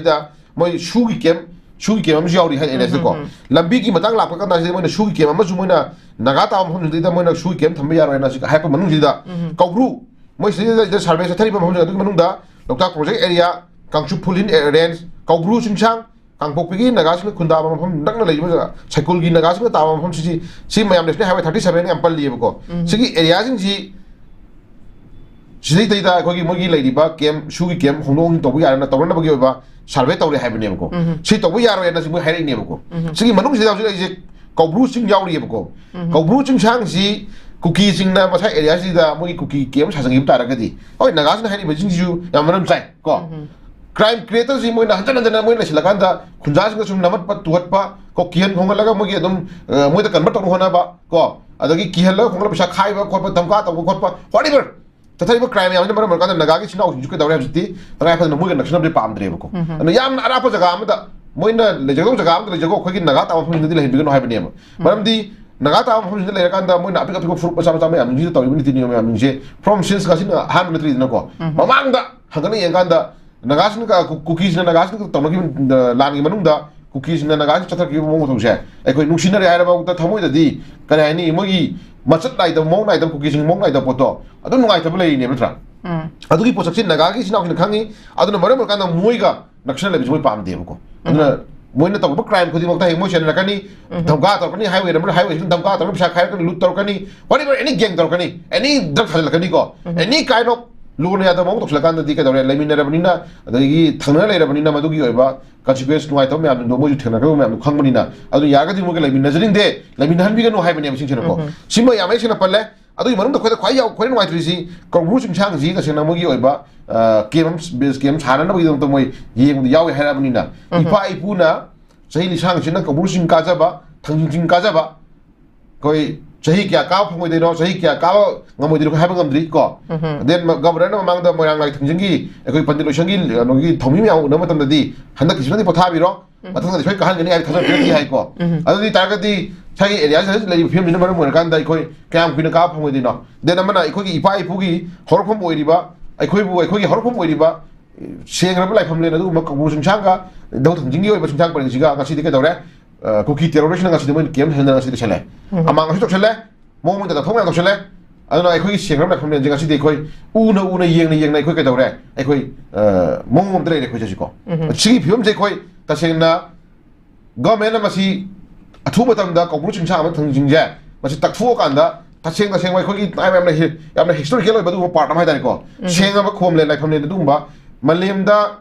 ꯂꯝꯕꯤꯒꯤ ꯃꯇꯥꯡ ꯂꯥꯛꯄ ꯀꯥꯟꯗ ꯁꯤꯗ ꯃꯣꯏꯅ ꯁꯨꯒꯤ camp ꯑꯃꯁꯨ ꯃꯣꯏꯅ ꯅꯥꯒꯥ ꯇꯥꯕ ꯃꯐꯝꯁꯤꯗꯩꯗ ꯃꯣꯏꯅ ꯁꯨꯒꯤ camp ꯊꯝꯕ ꯌꯥꯔꯣꯏꯅ ꯁꯤ ꯍꯥꯏꯔꯛꯄ ꯃꯅꯨꯡꯁꯤꯗ ꯀꯧꯕ꯭ꯔꯨ, ꯃꯣꯏ ꯁꯤꯗꯩꯗ survey ꯆꯠꯊꯔꯤꯕ ꯃꯐꯝꯁꯤꯡ ꯑꯗꯨꯒꯤ ꯃꯅꯨꯡꯗ ꯂꯣꯛꯇꯥꯛ project area, Kangchup foothill range, ꯀꯧꯕ꯭ꯔꯨ ꯆꯤꯡꯁꯥꯡ, ꯀꯥꯡꯄꯣꯛꯄꯤꯒꯤ ꯅꯥꯒꯥꯁꯤꯡꯅ ꯈꯨꯟꯗꯥꯕ ꯃꯐꯝ ꯅꯛꯅ ꯂꯩꯔꯤꯕ ꯖꯒꯥ, ꯁꯥꯏꯀꯨꯜꯒꯤ ꯅꯥꯒꯥꯁꯤꯡꯅ ꯇꯥꯕ ꯃꯐꯝꯁꯤꯗꯤ ꯁꯤ ꯃꯌꯥꯝ National Highway thirty seven ꯌꯥꯝ ꯄꯜꯂꯤꯑꯕꯀꯣ꯫ ꯁꯤꯒꯤ areaꯁꯤꯡꯁꯤ ꯁꯤꯗꯩꯗꯩꯗ ꯑꯩꯈꯣꯏꯒꯤ ꯃꯣꯏꯒꯤ ꯂꯩꯔꯤꯕ camp, ꯁꯨꯒꯤ camp ꯍꯣꯡꯗꯣꯛ ꯍꯣꯡꯖꯤꯟ ꯇꯧꯕ ꯌꯥꯔꯅ ꯇꯧꯅꯅꯕꯒꯤ ꯑꯣꯏꯕ survey ꯇꯧꯔꯦ ꯍꯥꯏꯕꯅꯦꯕꯀꯣ꯫ ꯁꯤ ꯇꯧꯕ ꯌꯥꯔꯣꯏꯅ ꯁꯤ ꯃꯣꯏ ꯍꯥꯏꯔꯛꯏꯅꯦꯕꯀꯣ꯫ ꯁꯤꯒꯤ ꯃꯅꯨꯡꯁꯤꯗ ꯍꯧꯖꯤꯛ ꯑꯩꯁꯦ ꯀꯧꯕ꯭ꯔꯨ ꯆꯤꯡ ꯌꯥꯎꯔꯤꯑꯕꯀꯣ꯫ ꯎꯝ꯫ ꯀꯧꯕ꯭ꯔꯨ ꯆꯤꯡꯁꯥꯡꯁꯤ ꯀꯨꯀꯤꯁꯤꯡꯅ ꯃꯁꯥ ꯑꯦꯔꯤꯌꯥꯁꯤꯗ ꯃꯣꯏꯒꯤ ꯀꯨꯀꯤ ꯀꯦꯝ ꯁꯥꯖꯟꯈꯤꯕ ꯇꯥꯔꯒꯗꯤ, ꯍꯣꯏ, ꯅꯥꯒꯥꯁꯤꯡꯅ ꯍꯥꯏꯔꯤꯕꯁꯤꯡꯁꯤꯁꯨ ꯌꯥꯝ ꯃꯔꯝ ꯆꯥꯏ ꯀꯣ꯫ ꯎꯝ꯫ ꯀ꯭ꯔꯥꯏꯝ ꯀ꯭ꯔꯤꯌꯦꯇꯔꯁꯤ ꯃꯣꯏꯅ ꯍꯟꯖꯟ ꯍꯟꯖꯟꯅ ꯃꯣꯏꯅ ꯂꯩꯁꯤꯜꯂꯀꯥꯟꯗ ꯈꯨꯟꯖꯥꯁꯤꯡꯗ ꯁꯨꯝ ꯅꯝꯍꯠꯄ, ꯇꯨꯍꯠꯄ ꯀꯣ, ꯀꯤꯍꯟ ꯈꯣꯡꯍꯜꯂꯒ ꯃꯣꯏꯒꯤ ꯑꯗꯨꯝ, ꯑ, ꯃꯣꯏꯗ ꯀꯟꯚꯔꯠ ꯇꯧꯅꯕ ꯍꯣꯠꯅꯕ ꯀꯣ, ꯑꯗꯒꯤ ꯀꯤꯍꯜꯂꯒ ꯈꯣꯡꯍꯜꯂꯒ ꯄꯩꯁꯥ ꯈꯥꯏꯕ ꯈꯣꯠꯄ, ꯙꯝꯀꯥ ꯇꯧꯕ ꯈꯣꯠꯄ, whatever꯫ ꯆꯠꯊꯔꯤꯕ ꯀ꯭ꯔꯥꯏꯝ ꯃꯌꯥꯝꯁꯤꯅ ꯃꯔꯝ ꯑꯣꯏꯔꯀꯥꯟꯗ ꯅꯥꯒꯥꯒꯤ ꯏꯆꯤꯟ ꯏꯅꯥꯎꯁꯤꯡꯁꯨ ꯀꯩꯗꯧꯔꯦ ꯍꯧꯖꯤꯛꯇꯤ? ꯇꯉꯥꯏ ꯐꯗꯅ ꯃꯣꯏꯒ ꯅꯛꯁꯤꯟꯅꯕꯗꯤ ꯄꯥꯝꯗ꯭ꯔꯦꯕꯀꯣ꯫ ꯎꯝ꯫ ꯑꯗꯨꯅ ꯌꯥꯝꯅ ꯑꯔꯥꯞꯄ ꯖꯒꯥ ꯑꯃꯗ ꯃꯣꯏꯅ ꯂꯩꯖꯒꯗꯧꯕ ꯖꯒꯥ ꯑꯃꯗ ꯂꯩꯖꯒꯣ, ꯑꯩꯈꯣꯏꯒꯤ ꯅꯥꯒꯥ ꯇꯥꯕ ꯃꯐꯝꯁꯤꯡꯗꯗꯤ ꯂꯩꯍꯟꯕꯤꯒꯅꯨ ꯍꯥꯏꯕꯅꯦꯕ꯫ ꯎꯝ꯫ ꯃꯔꯝꯗꯤ ꯅꯥꯒꯥ ꯇꯥꯕ ꯃꯐꯝꯁꯤꯡꯗ ꯂꯩꯔꯀꯥꯟꯗ ꯃꯣꯏꯅ ꯑꯄꯤꯛ ꯑꯄꯤꯛꯄ ꯐꯨꯔꯨꯞ ꯃꯆꯥ ꯃꯆꯥ ꯃꯌꯥꯝꯁꯤꯡꯁꯤꯗ ꯇꯧꯔꯤꯕ ꯅꯤꯇꯤ ꯅꯤꯌꯣꯝ ꯃꯌꯥꯝꯁꯤꯡꯁꯦ from since ꯉꯁꯤꯅ ꯑꯍꯥꯟꯕ ꯅꯠꯇ꯭ꯔꯤꯗꯅꯀꯣ꯫ ꯎꯝ꯫ ꯃꯃꯥꯡꯗ ꯍꯪꯒꯠꯅ ꯌꯦꯡꯀꯥꯟꯗ ꯅꯥꯒꯥꯁꯤꯡꯒ ꯀꯨ-, ꯀꯨꯀꯤꯁꯤꯡꯅ ꯅꯥꯒꯥꯁꯤꯡꯒ ꯇꯧꯅꯈꯤꯕ, ꯑ, ꯂꯥꯟꯒꯤ ꯃꯅꯨꯡꯗ ꯀꯨꯀꯤꯁꯤꯡꯅ ꯅꯥꯒꯥꯁꯤꯡ ꯆꯠꯊꯔꯛꯈꯤꯕ ꯃꯑꯣꯡ ꯃꯇꯧꯁꯦ ꯑꯩꯈꯣꯏ ꯅꯨꯡꯁꯤꯅꯔꯦ ꯍꯥꯏꯔꯕꯐꯥꯎꯗ ꯊꯃꯣꯏꯗꯗꯤ, ꯀꯔꯤ ꯍꯥꯏꯅꯤ, ꯃꯣꯏꯒꯤ ꯃꯆꯠ ꯅꯥꯏꯗꯕ, ꯃꯑꯣꯡ ꯅꯥꯏꯗꯕ, ꯀꯨꯀꯤꯁꯤꯡꯒꯤ ꯃꯑꯣꯡ ꯅꯥꯏꯗꯕ ꯄꯣꯠꯇꯣ ꯑꯗꯨꯝ ꯅꯨꯡꯉꯥꯏꯇꯕ ꯂꯩꯔꯤꯅꯦꯕ, ꯅꯠꯇ꯭ꯔꯥ? ꯎꯝ꯫ ꯑꯗꯨꯒꯤ ꯄꯣꯠꯁꯛꯁꯤ ꯅꯥꯒꯥꯒꯤ ꯏꯆꯤꯟ ꯏꯅꯥꯎꯁꯤꯡꯅ ꯈꯪꯉꯤ꯫ ꯑꯗꯨꯅ ꯃꯔꯝ ꯑꯣꯏꯔꯀꯥꯟꯗ ꯃꯣꯏꯒ ꯅꯛꯁꯤꯟꯅ ꯂꯩꯕꯁꯤ ꯃꯣꯏ ꯄꯥꯝꯗꯦꯕꯀꯣ꯫ ꯎꯝ꯫ ꯑꯗꯨꯅ ꯃꯣꯏꯅ ꯇꯧꯔꯤꯕ ꯀ꯭ꯔꯥꯏꯝ ꯈꯨꯗꯤꯡꯃꯛꯇ ꯍꯌꯦꯡ ꯃꯣꯏ ꯁꯦꯟꯅꯔꯛꯀꯅꯤ, ꯎꯝ꯫ ꯙꯝꯀꯥ ꯇꯧꯔꯛꯀꯅꯤ, highway number, highway ꯁꯤꯗ ꯙꯝꯀꯥ ꯇꯧꯔꯒ ꯄꯩꯁꯥ ꯈꯥꯏꯔꯛꯀꯅꯤ, ꯂꯨꯠ ꯇꯧꯔꯛꯀꯅꯤ, whatever, any gang ꯇꯧꯔꯛꯀꯅꯤ, any drug ꯊꯥꯖꯤꯜꯂꯛꯀꯅꯤꯀꯣ, um. Any kind of ꯂꯨꯅ ꯌꯥꯗꯕ ꯃꯑꯣꯡ ꯇꯧꯁꯤꯜꯂꯀꯥꯟꯗꯗꯤ ꯀꯩꯗꯧꯔꯦ? ꯂꯩꯃꯤꯟꯅꯔꯕꯅꯤꯅ, ꯑꯗꯒꯤ ꯊꯪꯅꯅ ꯂꯩꯔꯕꯅꯤꯅ ꯃꯗꯨꯒꯤ ꯑꯣꯏꯕ consequence ꯅꯨꯡꯉꯥꯏꯇꯕ ꯃꯌꯥꯝꯗꯣ ꯃꯣꯏꯁꯨ ꯊꯦꯡꯅꯈ꯭ꯔꯕ ꯃꯌꯥꯝꯗꯣ ꯈꯪꯕꯅꯤꯅ, ꯑꯗꯨ ꯌꯥꯔꯒꯗꯤ ꯃꯣꯏꯒ ꯂꯩꯃꯤꯟꯅꯖꯅꯤꯡꯗꯦ, ꯂꯩꯃꯤꯟꯅꯍꯟꯕꯤꯒꯅꯨ ꯍꯥꯏꯕꯅꯦꯕ ꯁꯤꯡꯁꯤꯅꯀꯣ꯫ ꯎꯝ꯫ ꯁꯤꯃ ꯌꯥꯝ ꯃꯌꯦꯛ ꯁꯦꯡꯅ ꯄꯜꯂꯦ꯫ ꯑꯗꯨꯒꯤ ꯃꯅꯨꯡꯗ ꯑꯩꯈꯣꯏꯗ ꯈ꯭ꯋꯥꯏ ꯌꯥꯎ-, ꯈ꯭ꯋꯥꯏ ꯅꯨꯡꯉꯥꯏꯇ꯭ꯔꯤꯁꯤ ꯀꯧꯕ꯭ꯔꯨ ꯆꯤꯡꯁꯥꯡꯁꯤ ꯇꯁꯦꯡꯅ ꯃꯣꯏꯒꯤ ꯑꯣꯏꯕ, ꯑ, ꯀꯦꯝ ꯑꯃ, base ꯀꯦꯝ ꯁꯥꯟꯅꯅꯕꯒꯤꯗꯃꯛꯇ ꯃꯣꯏ ꯌꯦꯡꯕꯗ ꯌꯥꯎꯋꯦ ꯍꯥꯏꯔꯕꯅꯤꯅ, ꯎꯝ꯫ ꯏꯄꯥ ꯏꯄꯨꯅ ꯆꯍꯤ ꯂꯤꯁꯥꯡꯁꯤꯅ ꯀꯧꯕ꯭ꯔꯨ ꯆꯤꯡ ꯀꯥꯖꯕ, ꯊꯥꯡꯖꯤꯡ ꯆꯤꯡ ꯀꯥꯖꯕ, ꯑꯩꯈꯣꯏ ꯆꯍꯤ ꯀꯌꯥ ꯀꯥꯕ ꯐꯪꯉꯣꯏꯗꯣꯏꯅꯣ, ꯆꯍꯤ ꯀꯌꯥ ꯀꯥꯕ ꯉꯝꯃꯣꯏꯗꯣꯏꯅꯣ ꯍꯥꯏꯕ ꯉꯝꯗ꯭ꯔꯤ ꯀꯣ꯫ ꯎꯝ꯫ Then ꯃ-, Governorꯅ ꯃꯃꯥꯡꯗ ꯃꯣꯏꯔꯥꯡ ꯂꯥꯏ ꯊꯥꯡꯖꯤꯡꯒꯤ ꯑꯩꯈꯣꯏ ꯄꯟꯗꯤꯠ ꯂꯣꯏꯁꯪꯒꯤ, ꯀꯩꯅꯣꯒꯤ ꯊꯧꯃꯤ ꯃꯌꯥꯝ ꯎꯅꯕ ꯃꯇꯝꯗꯗꯤ ꯍꯟꯗꯛꯀꯤꯁꯤꯃꯗꯤ ꯄꯣꯊꯥꯕꯤꯔꯣ, ꯎꯝ꯫ ꯃꯊꯪꯗꯗꯤ ꯁꯣꯏ ꯀꯥꯍꯟꯒꯅꯤ ꯍꯥꯏꯕ ꯊꯥꯖꯕ ꯄꯤꯔꯛꯈꯤ ꯍꯥꯏꯀꯣ꯫ ꯎꯝ꯫ ꯑꯗꯨ ꯑꯣꯏ ꯇꯥꯔꯒꯗꯤ ꯉꯁꯥꯏꯒꯤ ꯑꯦꯔꯤꯌꯥꯁꯤꯗ ꯍꯧꯖꯤꯛ ꯂꯩꯔꯤꯕ ꯐꯤꯕꯝꯁꯤꯅ ꯃꯔꯝ ꯑꯣꯏꯔꯀꯥꯟꯗ ꯑꯩꯈꯣꯏ ꯀꯌꯥꯝ ꯀꯨꯏꯅ ꯀꯥꯕ ꯐꯪꯉꯣꯏꯗꯣꯏꯅꯣ? Then ꯑꯃꯅ ꯑꯩꯈꯣꯏꯒꯤ ꯏꯄꯥ ꯏꯄꯨꯒꯤ ꯍꯧꯔꯛꯐꯝ ꯑꯣꯏꯔꯤꯕ, ꯑꯩꯈꯣꯏꯕꯨ, ꯑꯩꯈꯣꯏꯒꯤ ꯍꯧꯔꯛꯐꯝ ꯑꯣꯏꯔꯤꯕ ꯁꯦꯡꯂꯕ ꯂꯥꯏꯐꯝꯂꯦꯟ ꯑꯗꯨꯒꯨꯝꯕ ꯀꯧꯕ꯭ꯔꯨ ꯆꯤꯡꯁꯥꯡꯒ ꯙꯧ ꯊꯥꯡꯖꯤꯡꯒꯤ ꯑꯣꯏꯕ ꯆꯤꯡꯁꯥꯡ ꯄꯔꯦꯡꯁꯤꯒ ꯉꯁꯤꯗꯤ ꯀꯩꯗꯧꯔꯦ? ꯑ, ꯀꯨꯀꯤ terroristꯅ ꯉꯁꯤꯗꯤ ꯃꯣꯏꯅ ꯀꯦꯝ ꯍꯦꯟꯗꯅ ꯉꯁꯤꯗꯤ ꯁꯦꯜꯂꯦ꯫ ꯎꯝ꯫ ꯑꯃꯥꯡ ꯑꯁꯤ ꯇꯧꯁꯜꯂꯦ, ꯃꯑꯣꯡ ꯑꯃꯗ ꯇꯧꯊꯣꯛ ꯃꯌꯥꯝ ꯇꯧꯁꯜꯂꯦ꯫ ꯑꯗꯨꯅ ꯑꯩꯈꯣꯏꯒꯤ ꯁꯦꯡꯂꯕ ꯂꯥꯏꯐꯝꯂꯦꯟꯁꯦ ꯉꯁꯤꯗꯤ ꯑꯩꯈꯣꯏ ꯎꯅ ꯎꯅ, ꯌꯦꯡꯅ ꯌꯦꯡꯅ ꯑꯩꯈꯣꯏ ꯀꯩꯗꯧꯔꯦ? ꯑꯩꯈꯣꯏ, ꯑ, ꯃꯑꯣꯡ ꯑꯃꯗ ꯂꯩꯔꯦ ꯑꯩꯈꯣꯏ ꯍꯧꯖꯤꯛꯀꯣ꯫ ꯎꯝ꯫ ꯁꯤꯒꯤ ꯐꯤꯕꯝꯁꯦ ꯑꯩꯈꯣꯏ ꯇꯁꯦꯡꯅ Governmentꯅ ꯃꯁꯤ ꯑꯊꯨꯕ ꯃꯇꯝꯗ ꯀꯧꯕ꯭ꯔꯨ ꯆꯤꯡꯁꯥꯡ ꯑꯃ ꯊꯥꯡꯖꯤꯡꯁꯦ ꯃꯁꯤ ꯇꯛꯊꯣꯛꯑꯀꯥꯟꯗ ꯇꯁꯦꯡ ꯇꯁꯦꯡꯕ ꯑꯩꯈꯣꯏꯒꯤ ꯌꯥꯝꯅ ꯍꯤ-, ꯌꯥꯝꯅ historical ꯑꯣꯏꯕ ꯑꯗꯨꯒꯨꯝꯕ part ꯑꯃ ꯍꯥꯏꯇꯥꯔꯦꯀꯣ꯫ ꯎꯝ꯫ ꯁꯦꯡꯉꯕ ꯈꯣꯝꯂꯦꯟ, ꯂꯥꯏꯐꯝꯂꯦꯟ ꯑꯗꯨꯒꯨꯝꯕ ꯃꯥꯂꯦꯝꯗ,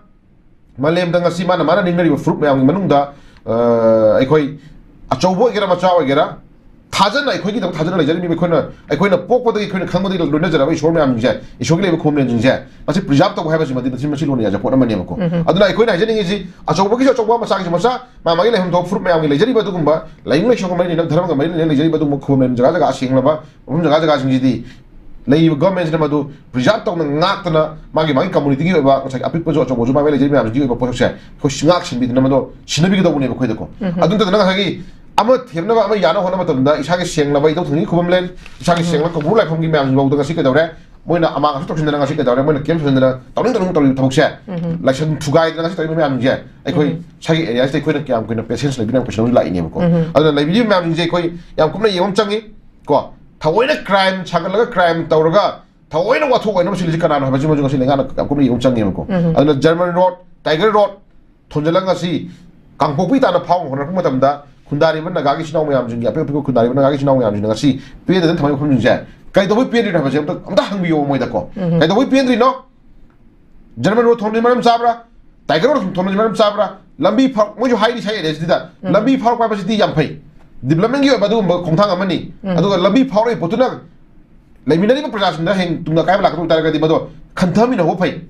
ꯃꯥꯂꯦꯝꯗ ꯉꯁꯤ ꯃꯥꯅ, ꯃꯥꯅ ꯅꯤꯡꯅꯔꯤꯕ ꯐꯨꯔꯨꯞ ꯃꯌꯥꯝꯒꯤ ꯃꯅꯨꯡꯗ, ꯑ, ꯑꯩꯈꯣꯏ ꯑꯆꯧꯕ ꯑꯣꯏꯒꯦꯔꯥ ꯃꯆꯥ ꯑꯣꯏꯒꯦꯔꯥ, ꯊꯥꯖꯅ, ꯑꯩꯈꯣꯏꯒꯤꯗꯃꯛ ꯊꯥꯖꯅ ꯂꯩꯖꯔꯤꯕ, ꯑꯩꯈꯣꯏꯅ, ꯑꯩꯈꯣꯏꯅ ꯄꯣꯛꯄꯗꯒꯤ ꯑꯩꯈꯣꯏꯅ ꯈꯪꯕꯗꯒꯤ ꯂꯣꯏꯅꯖꯔꯕ ꯏꯁꯣꯔ ꯃꯌꯥꯝꯁꯤꯡꯁꯦ, ꯏꯁꯣꯔꯒꯤ ꯂꯩꯕ ꯈꯨꯕꯝꯁꯤꯡꯁꯦ, ꯃꯁꯤ preserve ꯇꯧꯕ ꯍꯥꯏꯕꯁꯤꯃꯗꯤ ꯃꯁꯤ, ꯃꯁꯤ ꯂꯣꯟꯅ ꯌꯥꯖ ꯄꯣꯠ ꯑꯃꯅꯦꯕꯀꯣ꯫ ꯑꯗꯨꯅ ꯑꯩꯈꯣꯏꯅ ꯍꯥꯏꯖꯅꯤꯡꯉꯤꯁꯤ, ꯑꯆꯧꯕꯒꯤꯁꯨ ꯑꯆꯧꯕ, ꯃꯆꯥꯒꯤꯁꯨ ꯃꯆꯥ, ꯃꯥ ꯃꯥꯒꯤ ꯂꯩꯐꯝ ꯊꯣꯛꯄ ꯐꯨꯔꯨꯞ ꯃꯌꯥꯝꯒꯤ ꯂꯩꯖꯔꯤꯕ ꯑꯗꯨꯒꯨꯝꯕ ꯂꯥꯏꯅꯤꯡ ꯂꯥꯏꯁꯣꯟꯒ ꯃꯔꯤ ꯂꯩꯅꯕ, ꯙꯔꯃꯒ ꯃꯔꯤ ꯂꯩꯅꯅ ꯂꯩꯖꯔꯤꯕ ꯑꯗꯨꯒꯨꯝꯕ ꯈꯨꯕꯝ ꯖꯒꯥ ꯖꯒꯥ ꯁꯦꯡꯂꯕ, ꯃꯐꯝ ꯖꯒꯥ ꯖꯒꯥꯁꯤꯡꯁꯤꯗꯤ ꯂꯩꯔꯤꯕ government ꯁꯤꯅ ꯃꯗꯨ preserve ꯇꯧꯅ ꯉꯥꯛꯇꯅ ꯃꯥꯒꯤ, ꯃꯥꯒꯤ community ꯒꯤ ꯑꯣꯏꯕ, ꯉꯁꯥꯏꯒꯤ ꯑꯄꯤꯛꯄꯁꯨ ꯑꯆꯧꯕꯁꯨ ꯃꯥꯏ ꯃꯥꯏ ꯂꯩꯖꯔꯤꯕ ꯃꯌꯥꯝꯁꯤꯒꯤ ꯑꯣꯏꯕ ꯄꯣꯠꯁꯛꯁꯦ ꯑꯩꯈꯣꯏ ꯉꯥꯛ ꯁꯦꯟꯕꯤꯗꯅ ꯃꯗꯨ ꯁꯤꯟꯅꯕꯤꯒꯗꯧꯕꯅꯦꯕ ꯑꯩꯈꯣꯏꯗꯀꯣ꯫ ꯑꯗꯨ ꯅꯠꯇꯅ ꯉꯁꯥꯏꯒꯤ ꯑꯃ ꯊꯦꯝꯅꯕ, ꯑꯃ ꯌꯥꯅꯕ ꯍꯣꯠꯅꯕ ꯃꯇꯝꯗ ꯏꯁꯥꯒꯤ ꯁꯦꯡꯂꯕ ꯏꯙꯧ ꯊꯣꯡꯖꯤꯟꯒꯤ ꯈꯨꯕꯝ ꯂꯦꯟ, ꯏꯁꯥꯒꯤ ꯁꯦꯡꯂꯕ ꯀꯧꯕ꯭ꯔꯨ ꯂꯥꯏꯐꯝꯒꯤ ꯃꯌꯥꯝꯁꯤꯐꯥꯎꯗ ꯉꯁꯤ ꯀꯩꯗꯧꯔꯦ? ꯃꯣꯏꯅ ꯑꯃꯥꯡ ꯑꯁꯨ ꯇꯧꯁꯤꯟꯗꯅ ꯉꯁꯤ ꯀꯩꯗꯧꯔꯦ? ꯃꯣꯏꯅ ꯀꯦꯝ ꯁꯥꯖꯤꯟꯗꯅ ꯇꯧꯅꯤꯡ ꯇꯧꯅꯤꯡ ꯇꯧꯔꯤꯕ ꯊꯕꯛꯁꯦ ꯂꯥꯏꯁꯪ ꯊꯨꯒꯥꯏꯗꯅ ꯉꯁꯤ ꯇꯧꯔꯤꯕ ꯃꯌꯥꯝꯁꯤꯡꯁꯦ ꯑꯩꯈꯣꯏ ꯁ꯭ꯋꯥꯏꯒꯤ area ꯁꯤꯗ ꯑꯩꯈꯣꯏꯅ ꯀꯌꯥꯝ ꯀꯨꯏꯅ patience ꯂꯩꯕꯤꯅꯣ ꯍꯥꯏꯕ question ꯑꯃꯁꯨ ꯂꯥꯛꯏꯅꯦꯕꯀꯣ꯫ ꯑꯗꯨꯅ ꯂꯩꯕꯤꯔꯤꯕ ꯃꯌꯥꯝꯁꯤꯡꯁꯦ ꯑꯩꯈꯣꯏ ꯌꯥꯝ ꯀꯨꯞꯅ ꯌꯦꯡꯕ ꯑꯃ ꯆꯪꯉꯤ꯫ ꯀꯣ, ꯊꯑꯣꯏꯅ crime ꯁꯥꯒꯠꯂꯒ crime ꯇꯧꯔꯒ ꯊꯑꯣꯏꯅ ꯋꯥꯊꯣꯛ ꯑꯣꯏꯅꯕ ꯁꯤꯜꯂꯤꯁꯤ ꯀꯅꯥꯅꯣ ꯍꯥꯏꯕꯁꯤꯃꯁꯨ ꯉꯁꯤ ꯂꯩꯉꯥꯛꯅ ꯌꯥꯝ ꯀꯨꯞꯅ ꯌꯦꯡꯕ ꯆꯪꯉꯦꯕꯀꯣ꯫ ꯑꯗꯨꯅ German Road, Tiger Road ꯊꯣꯟꯖꯤꯜꯂꯒ ꯉꯁꯤ ꯀꯥꯡꯄꯣꯛꯄꯤ ꯇꯥꯟꯅ ꯐꯥꯎꯅꯕ ꯍꯣꯠꯅꯔꯛꯄ ꯃꯇꯝꯗ ꯈꯨꯟꯗꯥꯔꯤꯕ ꯅꯥꯒꯥꯒꯤ ꯏꯆꯤꯟ ꯏꯅꯥꯎ ꯃꯌꯥꯝꯁꯤꯡꯒꯤ, ꯑꯄꯤꯛ ꯑꯄꯤꯛꯄ ꯈꯨꯟꯗꯥꯔꯤꯕ ꯅꯥꯒꯥꯒꯤ ꯏꯆꯤꯟ ꯏꯅꯥꯎ ꯃꯌꯥꯝꯁꯤꯡꯅ ꯉꯁꯤ ꯄꯦꯟꯗꯗꯅ ꯊꯝꯃꯛꯏꯕ ꯃꯐꯝꯁꯤꯡꯁꯦ ꯀꯩꯗꯧꯕꯩ ꯄꯦꯟꯗ꯭ꯔꯤꯅꯣ ꯍꯥꯏꯕꯁꯦ ꯑꯝꯇ, ꯑꯝꯇ ꯍꯪꯕꯤꯌꯣ ꯃꯣꯏꯗꯀꯣ꯫ ꯀꯩꯗꯧꯕꯩ ꯄꯦꯟꯗ꯭ꯔꯤꯅꯣ? German Road ꯊꯣꯟꯕꯒꯤ ꯃꯔꯝ ꯆꯥꯕ꯭ꯔꯥ? Tiger Road ꯊꯣꯟꯕꯒꯤ ꯃꯔꯝ ꯆꯥꯕ꯭ꯔꯥ? ꯂꯝꯕꯤ ꯐꯥꯎ-, ꯃꯣꯏꯁꯨ ꯍꯥꯏꯔꯤ ꯁꯥꯏ area ꯁꯤꯗ ꯂꯝꯕꯤ ꯐꯥꯎꯔꯛꯄ ꯍꯥꯏꯕꯁꯤꯗꯤ ꯌꯥꯝ ꯐꯩ, development ꯀꯤ ꯑꯣꯏꯕ ꯑꯗꯨꯒꯨꯝꯕ ꯈꯣꯡꯊꯥꯡ ꯑꯃꯅꯤ꯫ ꯑꯗꯨꯒ ꯂꯝꯕꯤ ꯐꯥꯎꯔꯛꯏ ꯄꯣꯠꯇꯨꯅ ꯂꯩꯃꯤꯟꯅꯔꯤꯕ ꯄ꯭ꯔꯖꯥꯁꯤꯡꯗ ꯍꯌꯦꯡ ꯇꯨꯡꯗ ꯑꯀꯥꯏꯕ ꯂꯥꯛꯀꯗꯧ ꯇꯥꯔꯒꯗꯤ ꯃꯗꯣ ꯈꯟꯊꯃꯤꯟꯅꯍꯧꯕ ꯐꯩ,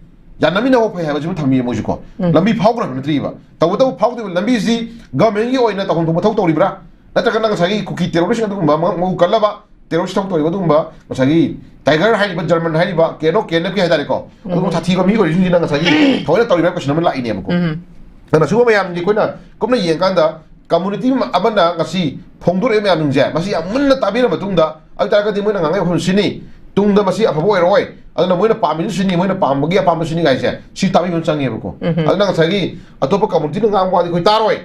ꯌꯥꯅꯃꯤꯟꯅꯍꯧꯕ ꯐꯩ ꯍꯥꯏꯕꯁꯤꯃ ꯊꯝꯃꯤ ꯃꯣꯏꯁꯨꯀꯣ꯫ ꯂꯝꯕꯤ ꯐꯥꯎꯈ꯭ꯔꯕ ꯅꯠꯇ꯭ꯔꯤꯕ꯫ ꯇꯧꯕꯇꯕꯨ ꯐꯥꯎꯗ꯭ꯔꯤꯕ ꯂꯝꯕꯤꯁꯤ government ꯀꯤ ꯑꯣꯏꯅ ꯇꯧꯐꯝ ꯊꯣꯛꯄ ꯊꯕꯛ ꯇꯧꯔꯤꯕ꯭ꯔꯥ? ꯅꯠꯇ꯭ꯔꯒꯅ ꯉꯁꯥꯏꯒꯤ ꯀꯨꯀꯤ terrorist ꯑꯗꯨꯒꯨꯝꯕ ꯃ-, ꯃꯕꯨꯛ ꯀꯜꯂꯕ terrorist ꯊꯕꯛ ꯇꯧꯔꯤꯕ ꯑꯗꯨꯒꯨꯝꯕ ꯉꯁꯥꯏꯒꯤ Tiger ꯍꯥꯏꯔꯤꯕ German ꯍꯥꯏꯔꯤꯕ K N O, K N F ꯀꯤ ꯍꯥꯏꯇꯥꯔꯦꯀꯣ, ꯑꯗꯨꯒꯨꯝꯕ ꯁꯥꯊꯤꯕ ꯃꯤ ꯑꯣꯏꯔꯤꯁꯤꯡꯁꯤꯅ ꯉꯁꯥꯏꯒꯤ ꯊꯑꯣꯏꯅ ꯇꯧꯔꯤꯕ꯭ꯔꯥ question ꯑꯃ ꯂꯥꯛꯏꯅꯦꯕꯀꯣ꯫ ꯑꯗꯨꯅ ꯁꯤꯒꯨꯝꯕ ꯃꯌꯥꯝꯁꯤ ꯑꯩꯈꯣꯏꯅ ꯀꯨꯞꯅ ꯌꯦꯡꯀꯥꯟꯗ community ꯑꯃꯅ ꯉꯁꯤ ꯐꯣꯡꯗꯣꯔꯛꯏꯕ ꯃꯌꯥꯝꯁꯤꯡꯁꯦ ꯃꯁꯤ ꯌꯥꯝ ꯃꯨꯟꯅ ꯇꯥꯕꯤꯔ ꯃꯇꯨꯡꯗ, ꯑꯗꯨ ꯇꯥꯔꯒꯗꯤ ꯃꯣꯏꯅ ꯉꯥꯡꯉꯛꯏ ꯋꯥꯐꯝ ꯁꯤꯅꯤ, ꯇꯨꯡꯗ ꯃꯁꯤ ꯑꯐꯕ ꯑꯣꯏꯔꯛꯑꯣꯏ, ꯑꯗꯨꯅ ꯃꯣꯏꯅ ꯄꯥꯝꯃꯤꯁꯨ ꯁꯤꯅꯤ, ꯃꯣꯏꯅ ꯄꯥꯝꯕꯒꯤ ꯑꯄꯥꯝꯕ ꯁꯤꯅꯤ ꯀꯥꯏꯁꯦ ꯁꯤ ꯇꯥꯕꯤꯕ ꯑꯃ ꯆꯪꯉꯦꯕꯀꯣ꯫ ꯑꯗꯨꯅ ꯉꯁꯥꯏꯒꯤ ꯑꯇꯣꯞꯄ community ꯅ ꯉꯥꯡꯕ ꯋꯥꯗꯤ ꯑꯩꯈꯣꯏ ꯇꯥꯔꯣꯏ꯫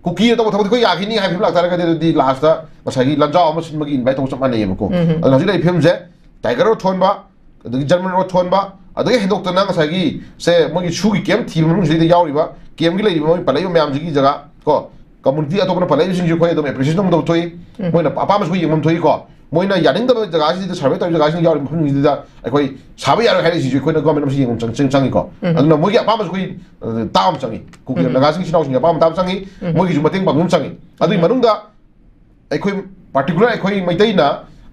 ꯀꯨꯀꯤꯅ ꯇꯧꯕ ꯊꯕꯛꯇꯤ ꯑꯩꯈꯣꯏ ꯌꯥꯈꯤꯅꯤ ꯍꯥꯏꯕ ꯐꯤꯕꯝ ꯂꯥꯛꯇꯥꯔꯒꯗꯤ ꯑꯗꯨꯗꯤ last ꯇ ꯉꯁꯥꯏꯒꯤ ꯂꯥꯟꯖꯥꯎ ꯑꯃ ꯁꯤꯟꯕꯒꯤ invite ꯇꯧꯕ ꯆꯞ ꯃꯥꯟꯅꯩꯌꯦꯕꯀꯣ꯫ ꯑꯗꯨꯅ ꯍꯧꯖꯤꯛ ꯂꯩꯔꯤꯕ ꯐꯤꯕꯝꯁꯦ Tiger Road ꯊꯣꯟꯕ, ꯑꯗꯒꯤ ꯍꯦꯟꯗꯣꯛꯇꯅ ꯉꯁꯥꯏꯒꯤ ꯁꯦ ꯃꯣꯏꯒꯤ ꯁꯨꯒꯤ camp ꯊꯤꯕ ꯃꯅꯨꯡꯁꯤꯗꯩꯗ ꯌꯥꯎꯔꯤꯕ camp ꯀꯤ ꯂꯩꯔꯤꯕ ꯃꯣꯏ ꯄꯜꯂꯛꯏꯕ ꯃꯌꯥꯝꯁꯤꯒꯤ ꯖꯒꯥ ꯀꯣ, community ꯑꯇꯣꯞꯄꯅ ꯄꯜꯂꯛꯏꯕꯁꯤꯡꯁꯨ ꯑꯩꯈꯣꯏ ꯑꯗꯨꯝ appreciation ꯇꯧꯕ ꯊꯣꯛꯏ꯫ ꯃꯣꯏꯅ ꯑꯄꯥꯝꯕꯁꯨ ꯑꯩꯈꯣꯏ ꯌꯦꯡꯐꯝ ꯊꯣꯛꯏꯀꯣ꯫ ꯃꯣꯏꯅ ꯌꯥꯅꯤꯡꯗꯕ ꯖꯒꯥꯁꯤꯗ, ꯁꯔꯚꯦ ꯇꯧꯔꯤꯕ ꯖꯒꯥꯁꯤꯅ ꯌꯥꯎꯔꯤꯕ ꯃꯐꯝꯁꯤꯡꯁꯤꯗ ꯑꯩꯈꯣꯏ ꯁꯥꯕ ꯌꯥꯔꯣꯏ ꯍꯥꯏꯔꯛꯏꯁꯤꯁꯨ ꯑꯩꯈꯣꯏꯅ ꯒꯣꯔꯃꯦꯟ ꯑꯃꯁꯨ ꯌꯦꯡꯕ ꯆꯪ-, ꯆꯪ-, ꯆꯪꯉꯤꯀꯣ꯫ ꯎꯝ꯫ ꯑꯗꯨꯅ ꯃꯣꯏꯒꯤ ꯑꯄꯥꯝꯕꯁꯨ ꯑꯩꯈꯣꯏ, ꯑ, ꯇꯥꯕ ꯑꯃ ꯆꯪꯉꯤ꯫ ꯀꯨꯀꯤ ꯎꯝ꯫ ꯅꯥꯒꯥꯁꯤꯡ ꯏꯆꯤꯟ ꯏꯅꯥꯎꯁꯤꯡꯒꯤ ꯑꯄꯥꯝꯕ ꯇꯥꯕ ꯆꯪꯉꯤ꯫ ꯎꯝ꯫ ꯃꯣꯏꯒꯤꯁꯨ ꯃꯇꯦꯡ ꯄꯥꯡꯕ ꯑꯃ ꯆꯪꯉꯤ꯫ ꯑꯗꯨꯒꯤ ꯎꯝ꯫ ꯃꯅꯨꯡꯗ ꯑꯩꯈꯣꯏ particular ꯑꯩꯈꯣꯏ ꯃꯩꯇꯩꯅ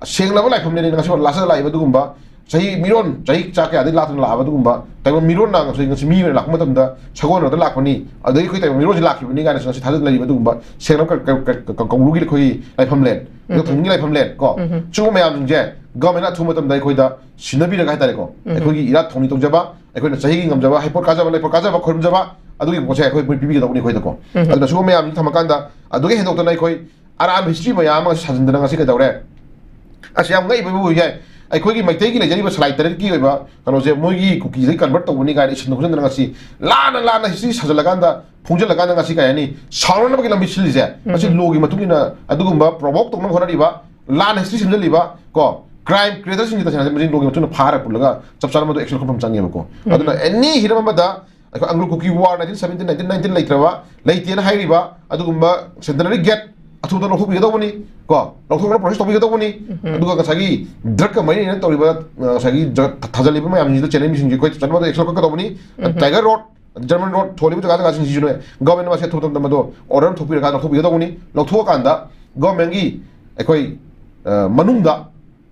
ꯁꯦꯡꯂꯕ ꯂꯥꯏꯐꯝ ꯂꯦꯟꯅ ꯉꯁꯤ ꯂꯥꯠꯆ ꯂꯥꯛꯏꯕ ꯑꯗꯨꯒꯨꯝꯕ ꯆꯍꯤ ꯃꯤꯔꯣꯟ ꯆꯍꯤ ꯆꯥ ꯀꯌꯥꯗꯒꯤ ꯂꯥꯠꯇꯨꯅ ꯂꯥꯛꯑꯕ ꯑꯗꯨꯒꯨꯝꯕ ꯇꯥꯏꯕꯪ ꯃꯤꯔꯣꯟꯅ ꯉꯁꯤ, ꯉꯁꯤ ꯃꯤ ꯑꯣꯏꯅ ꯂꯥꯛꯄ ꯃꯇꯝꯗ ꯁꯒꯣꯜ ꯅꯠꯇ ꯂꯥꯛꯄꯅꯤ, ꯑꯗꯒꯤ ꯑꯩꯈꯣꯏ ꯇꯥꯏꯕꯪ ꯃꯤꯔꯣꯟꯁꯤ ꯂꯥꯛꯈꯤꯕꯅꯤ ꯀꯥꯏꯅ ꯉꯁꯤ ꯊꯥꯖꯗꯨꯅ ꯂꯩꯔꯤꯕ ꯑꯗꯨꯒꯨꯝꯕ ꯁꯦꯡꯂꯕ ꯀ-, ꯀ-, ꯀ-, ꯀ-, ꯀꯧꯕ꯭ꯔꯨꯒꯤ ꯑꯩꯈꯣꯏꯒꯤ ꯂꯥꯏꯐꯝ ꯂꯦꯟ, ꯎꯝ꯫ ꯊꯥꯡꯖꯤꯡꯒꯤ ꯂꯥꯏꯐꯝ ꯂꯦꯟ ꯀꯣ, ꯎꯝ꯫ ꯁꯤꯒꯨꯝꯕ ꯃꯌꯥꯝꯁꯤꯡꯁꯦ ꯒꯚꯔꯟꯃꯦꯟꯅ ꯑꯊꯨꯕ ꯃꯇꯝꯗ ꯑꯩꯈꯣꯏꯗ ꯁꯤꯟꯅꯕꯤꯔꯒ ꯍꯥꯏꯇꯥꯔꯦꯀꯣ, ꯎꯝ꯫ ꯑꯩꯈꯣꯏꯒꯤ ꯏꯔꯥꯠ ꯊꯧꯅꯤ ꯇꯧꯖꯕ, ꯑꯩꯈꯣꯏꯅ ꯆꯍꯤꯒꯤ ꯉꯝꯖꯕ ꯍꯩꯄꯣꯠ ꯀꯥꯖꯕ ꯂꯩꯄꯣꯠ ꯀꯥꯖꯕ ꯈꯣꯏꯔꯝꯖꯕ, ꯑꯗꯨꯒꯤ ꯄꯣꯠꯁꯦ ꯑꯩꯈꯣꯏ ꯃꯣꯏ ꯄꯤꯕꯤꯒꯗꯧꯕꯅꯤ ꯑꯩꯈꯣꯏꯗꯀꯣ꯫ ꯎꯝ꯫ ꯑꯗꯨꯅ ꯁꯤꯒꯨꯝꯕ ꯃꯌꯥꯝꯁꯤ ꯊꯝꯃꯀꯥꯟꯗ ꯑꯗꯨꯒꯤ ꯍꯦꯟꯗꯣꯛꯇꯅ ꯑꯩꯈꯣꯏ ꯑꯔꯥꯟꯕ ꯍꯤꯁꯇ꯭ꯔꯤ ꯃꯌꯥꯝ ꯑꯃ ꯁꯥꯖꯤꯟꯗꯅ ꯉꯁꯤ ꯀꯩꯗꯧꯔꯦ? ꯑꯁ, ꯌꯥꯝ ꯉꯛꯏꯕꯕꯨ ꯌꯥꯏ꯫ ꯑꯩꯈꯣꯏꯒꯤ ꯃꯩꯇꯩꯒꯤ ꯂꯩꯖꯔꯤꯕ ꯁꯂꯥꯏ ꯇꯔꯦꯠꯀꯤ ꯑꯣꯏꯕ ꯀꯩꯅꯣꯁꯦ, ꯃꯣꯏꯒꯤ ꯀꯨꯀꯤꯗꯒꯤ convert ꯇꯧꯕꯅꯤ ꯀꯥꯏꯅ ꯏꯁꯟꯗ ꯈꯣꯠꯆꯟꯗꯅ ꯉꯁꯤ ꯂꯥꯟꯅ ꯂꯥꯟꯅ ꯍꯤꯁꯇ꯭ꯔꯤ ꯁꯥꯖꯤꯜꯂꯒꯥꯟꯗ, ꯐꯣꯡꯖꯤꯜꯂꯒꯥꯟꯗ ꯉꯁꯤ ꯀꯩ ꯍꯥꯏꯅꯤ, ꯁꯥꯎꯅꯅꯕꯒꯤ ꯂꯝꯕꯤ ꯁꯤꯜꯂꯤꯁꯦ, ꯉꯁꯤ ꯎꯝ꯫ ꯂꯣꯒꯤ ꯃꯇꯨꯡ ꯏꯟꯅ ꯑꯗꯨꯒꯨꯝꯕ provoke ꯇꯧꯅꯕ ꯍꯣꯠꯅꯔꯤꯕ, ꯂꯥꯟꯅ ꯍꯤꯁꯇ꯭ꯔꯤ ꯁꯦꯝꯖꯤꯜꯂꯤꯕ, ꯀꯣ, crime creatorꯁꯤꯡꯁꯤ ꯇꯁꯦꯡꯅ ꯃꯁꯤ ꯂꯣꯒꯤ ꯃꯇꯨꯡ ꯏꯟꯅ ꯐꯥꯔ ꯄꯨꯜꯂꯒ ꯆꯞ ꯆꯥꯅ ꯃꯗꯨ action ꯂꯧꯐꯝ ꯆꯪꯉꯦꯕꯀꯣ꯫ ꯎꯝ꯫ ꯑꯗꯨꯅ any ꯍꯤꯔꯝ ꯑꯃꯗ ꯑꯩꯈꯣꯏ Anglo Kuki War nineteen seventeen, nineteen nineteen ꯂꯩꯇ꯭ꯔꯕ, ꯂꯩꯇꯦꯅ ꯍꯥꯏꯔꯤꯕ ꯑꯗꯨꯒꯨꯝꯕ centenary gate ꯑꯊꯨꯕꯗ ꯂꯧꯊꯣꯛꯄꯤꯒꯗꯧꯕꯅꯤ, ꯀꯣ, ꯂꯧꯊꯣꯛꯅꯕ process ꯇꯧꯕꯤꯒꯗꯧꯕꯅꯤ꯫ ꯎꯝ꯫ ꯑꯗꯨꯒ ꯉꯁꯥꯏꯒꯤ drugꯀ ꯃꯔꯤ ꯂꯩꯅꯅ ꯇꯧꯔꯤꯕ, ꯑ, ꯉꯁꯥꯏꯒꯤ drug ꯊꯥꯖꯜꯂꯤꯕ ꯃꯌꯥꯝꯁꯤꯡꯁꯤꯗ ꯆꯦꯟꯅꯔꯤꯕꯁꯤꯡꯁꯦ ꯑꯩꯈꯣꯏ ꯆꯠꯅꯕꯗ action ꯂꯧꯈꯠꯀꯗꯧꯕꯅꯤ꯫ ꯎꯝ꯫ Tiger Road, German Road ꯊꯣꯜꯂꯤꯕ ꯖꯒꯥ ꯖꯒꯥꯁꯤꯡꯁꯤꯁꯨꯅꯦ, ꯒꯣꯔꯃꯦꯟꯅ ꯃꯁꯤ ꯑꯊꯨꯕ ꯃꯇꯝꯗ ꯃꯗꯨ order ꯑꯃ ꯊꯣꯛꯄꯤꯔꯀꯥꯟꯗ ꯂꯧꯊꯣꯛꯄꯤꯒꯗꯧꯕꯅꯤ꯫ ꯂꯧꯊꯣꯛꯑꯀꯥꯟꯗ ꯒꯣꯔꯃꯦꯟꯒꯤ ꯑꯩꯈꯣꯏ, ꯑ, ꯃꯅꯨꯡꯗ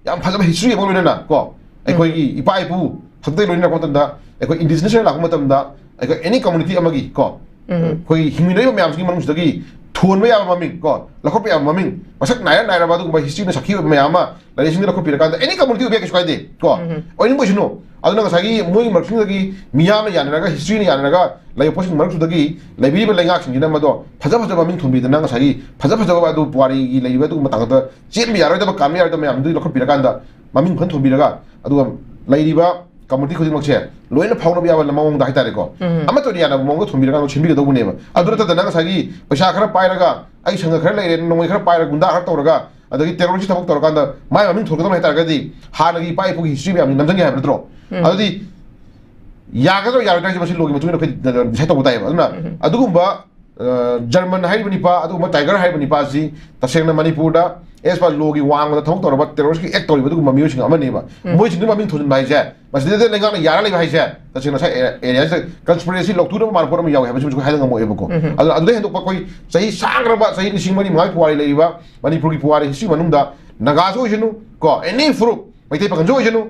ꯌꯥꯝ ꯐꯖꯕ history ꯑꯃ ꯂꯣꯏꯅꯅ ꯀꯣ, ꯎꯝ꯫ ꯑꯩꯈꯣꯏꯒꯤ ꯏꯄꯥ ꯏꯄꯨ ꯍꯥꯛꯇꯛꯇꯒꯤ ꯂꯣꯏꯅꯔꯛꯄ ꯃꯇꯝꯗ, ꯑꯩꯈꯣꯏ indigenous ꯑꯣꯏꯅ ꯂꯥꯛꯄ ꯃꯇꯝꯗ, ꯑꯩꯈꯣꯏ any community ꯑꯃꯒꯤ ꯀꯣ, ꯎꯝ꯫ ꯑꯩꯈꯣꯏꯒꯤ ꯍꯤꯡꯃꯤꯟꯅꯔꯤꯕ ꯃꯌꯥꯝꯁꯤꯒꯤ ꯃꯅꯨꯡꯁꯤꯗꯒꯤ ꯊꯣꯟꯕ ꯌꯥꯕ ꯃꯃꯤꯡ ꯀꯣ, ꯂꯧꯈꯠꯄ ꯌꯥꯕ ꯃꯃꯤꯡ, ꯃꯁꯛ ꯅꯥꯏꯔ ꯅꯥꯏꯔꯕ ꯑꯗꯨꯒꯨꯝꯕ historyꯅ ꯁꯥꯈꯤ ꯑꯣꯏꯕ ꯃꯌꯥꯝ ꯑꯃ ꯂꯥꯏꯔꯤꯛꯁꯤꯡꯗ ꯂꯧꯈꯠꯄꯤꯔꯀꯥꯟꯗ, any community ꯑꯣꯏꯕ ꯌꯥꯏ, ꯀꯩꯁꯨ ꯀꯥꯏꯗꯦ ꯀꯣ, ꯎꯝ꯫ ꯑꯣꯏꯅꯤꯡꯕ ꯑꯣꯏꯁꯅꯨ꯫ ꯑꯗꯨꯅ ꯉꯁꯥꯏꯒꯤ ꯃꯣꯏꯒꯤ ꯃꯔꯛꯁꯤꯡꯗꯒꯤ ꯃꯤꯌꯥꯝꯅ ꯌꯥꯅꯔꯒ, historyꯅ ꯌꯥꯅꯔꯒ ꯂꯩꯕ ꯄꯣꯠꯁꯤꯡ ꯃꯔꯛꯇꯨꯗꯒꯤ ꯂꯩꯕꯤꯔꯤꯕ ꯂꯩꯉꯥꯛꯁꯤꯡꯁꯤꯅ ꯃꯗꯣ ꯐꯖ ꯐꯖꯕ ꯃꯃꯤꯡ ꯊꯣꯟꯕꯤꯗꯅ, ꯉꯁꯥꯏꯒꯤ ꯐꯖ ꯐꯖꯕ ꯑꯗꯨ ꯄꯨꯋꯥꯔꯤꯒꯤ ꯂꯩꯔꯤꯕ ꯑꯗꯨꯒꯨꯝꯕ ꯇꯥꯡꯀꯛꯇ ꯆꯦꯟꯕ ꯌꯥꯔꯣꯏꯗꯕ, ꯀꯥꯟꯕ ꯌꯥꯔꯣꯏꯗꯕ ꯃꯌꯥꯝꯗꯨꯗꯤ ꯂꯧꯈꯠꯄꯤꯔꯀꯥꯟꯗ, ꯃꯃꯤꯡ ꯐꯖꯅ ꯊꯣꯟꯕꯤꯔꯒ, ꯑꯗꯨꯒ ꯂꯩꯔꯤꯕ community ꯈꯨꯗꯤꯡꯃꯛꯁꯦ ꯂꯣꯏꯅ ꯐꯥꯎꯅꯕ ꯌꯥꯕ ꯃꯑꯣꯡꯗ ꯍꯥꯏꯇꯥꯔꯦꯀꯣ, ꯎꯝ꯫ ꯑꯃꯠꯇ ꯑꯣꯏꯅ ꯌꯥꯅꯕ ꯃꯑꯣꯡꯗ ꯊꯣꯟꯕꯤꯔꯀꯥꯟꯗ ꯁꯦꯝꯕꯤꯒꯗꯧꯕꯅꯦꯕ꯫ ꯑꯗꯨ ꯅꯠꯇꯗꯅ ꯉꯁꯥꯏꯒꯤ ꯄꯩꯁꯥ ꯈꯔ ꯄꯥꯏꯔꯒ, ꯑꯩ ꯁꯪꯒ ꯈꯔ ꯂꯩꯔꯦ, ꯅꯣꯡꯃꯩ ꯈꯔ ꯄꯥꯏꯔꯒ, ꯒꯨꯟꯗꯥ ꯈꯔ ꯇꯧꯔꯒ, ꯑꯗꯒꯤ terrorꯒꯤ ꯊꯕꯛ ꯇꯧꯔꯀꯥꯟꯗ ꯃꯥꯏ ꯃꯃꯤꯡ ꯊꯣꯟꯒꯗꯕ ꯍꯥꯏꯇꯥꯔꯒꯗꯤ ꯍꯥꯟꯅꯒꯤ ꯏꯄꯥ ꯏꯄꯨꯒꯤ history ꯃꯌꯥꯝꯁꯤ ꯅꯝꯁꯤꯟꯒꯦ ꯍꯥꯏꯕ ꯅꯠꯇ꯭ꯔꯣ? ꯎꯝ꯫ ꯑꯗꯨꯗꯤ ꯌꯥꯒꯗ꯭ꯔꯣ ꯌꯥꯔꯣꯏꯗ꯭ꯔꯥ ꯍꯥꯏꯁꯦ ꯃꯁꯤ ꯂꯣꯒꯤ ꯃꯇꯨꯡ ꯏꯟꯅ ꯑꯩꯈꯣꯏ decide ꯇꯧꯕ ꯇꯥꯏꯌꯦꯕ꯫ ꯑꯗꯨꯅ ꯎꯝ꯫ ꯑꯗꯨꯒꯨꯝꯕ ꯑ, ꯖꯔꯃꯟ ꯍꯥꯏꯔꯤꯕ ꯅꯤꯄꯥ, ꯑꯗꯨꯒꯨꯝꯕ ꯇꯥꯏꯒꯔ ꯍꯥꯏꯔꯤꯕ ꯅꯤꯄꯥꯁꯤ ꯇꯁꯦꯡꯅ ꯃꯅꯤꯄꯨꯔꯗ as per law ꯒꯤ ꯋꯥꯡꯃꯗ ꯊꯕꯛ ꯇꯧꯔꯕ terrorist ꯀꯤ act ꯇꯧꯔꯤꯕ ꯑꯗꯨꯒꯨꯝꯕ ꯃꯤꯑꯣꯏꯁꯤꯡ ꯑꯃꯅꯦꯕ꯫ ꯎꯝ꯫ ꯃꯣꯏꯁꯤꯡꯗꯨꯒꯤ ꯃꯃꯤꯡ ꯊꯣꯟꯖꯤꯟꯕ ꯍꯥꯏꯁꯦ ꯃꯁꯤꯗꯩꯗ ꯂꯩꯉꯥꯛꯅ ꯌꯥꯔ ꯂꯩꯕ ꯍꯥꯏꯁꯦ ꯇꯁꯦꯡꯅ ꯉꯁꯥꯏ ꯑꯦ-, area ꯁꯤꯗ conspiracy ꯂꯧꯊꯣꯛꯅꯕ ꯃꯥꯟꯕ ꯄꯣꯠ ꯑꯃ ꯌꯥꯎꯋꯦ ꯍꯥꯏꯕꯁꯤꯃꯁꯨ ꯑꯩꯈꯣꯏ ꯍꯥꯏꯕ ꯉꯝꯃꯣꯏꯕꯀꯣ꯫ ꯎꯝ꯫ ꯑꯗꯨꯅ ꯑꯗꯨꯗꯩ ꯍꯦꯟꯗꯣꯛꯄ ꯑꯩꯈꯣꯏ ꯆꯍꯤ ꯁꯥꯡꯈ꯭ꯔꯕ ꯆꯍꯤ ꯂꯤꯁꯤꯡ ꯃꯔꯤ ꯃꯉꯥꯒꯤ ꯄꯨꯋꯥꯔꯤ ꯂꯩꯔꯤꯕ ꯃꯅꯤꯄꯨꯔꯒꯤ ꯄꯨꯋꯥꯔꯤ history ꯃꯅꯨꯡꯗ ꯅꯥꯒꯥꯁꯨ ꯑꯣꯏꯁꯅꯨ ꯀꯣ, any ꯐꯨꯔꯨꯞ, ꯃꯩꯇꯩ ꯄꯥꯉꯜꯁꯨ ꯑꯣꯏꯁꯅꯨ,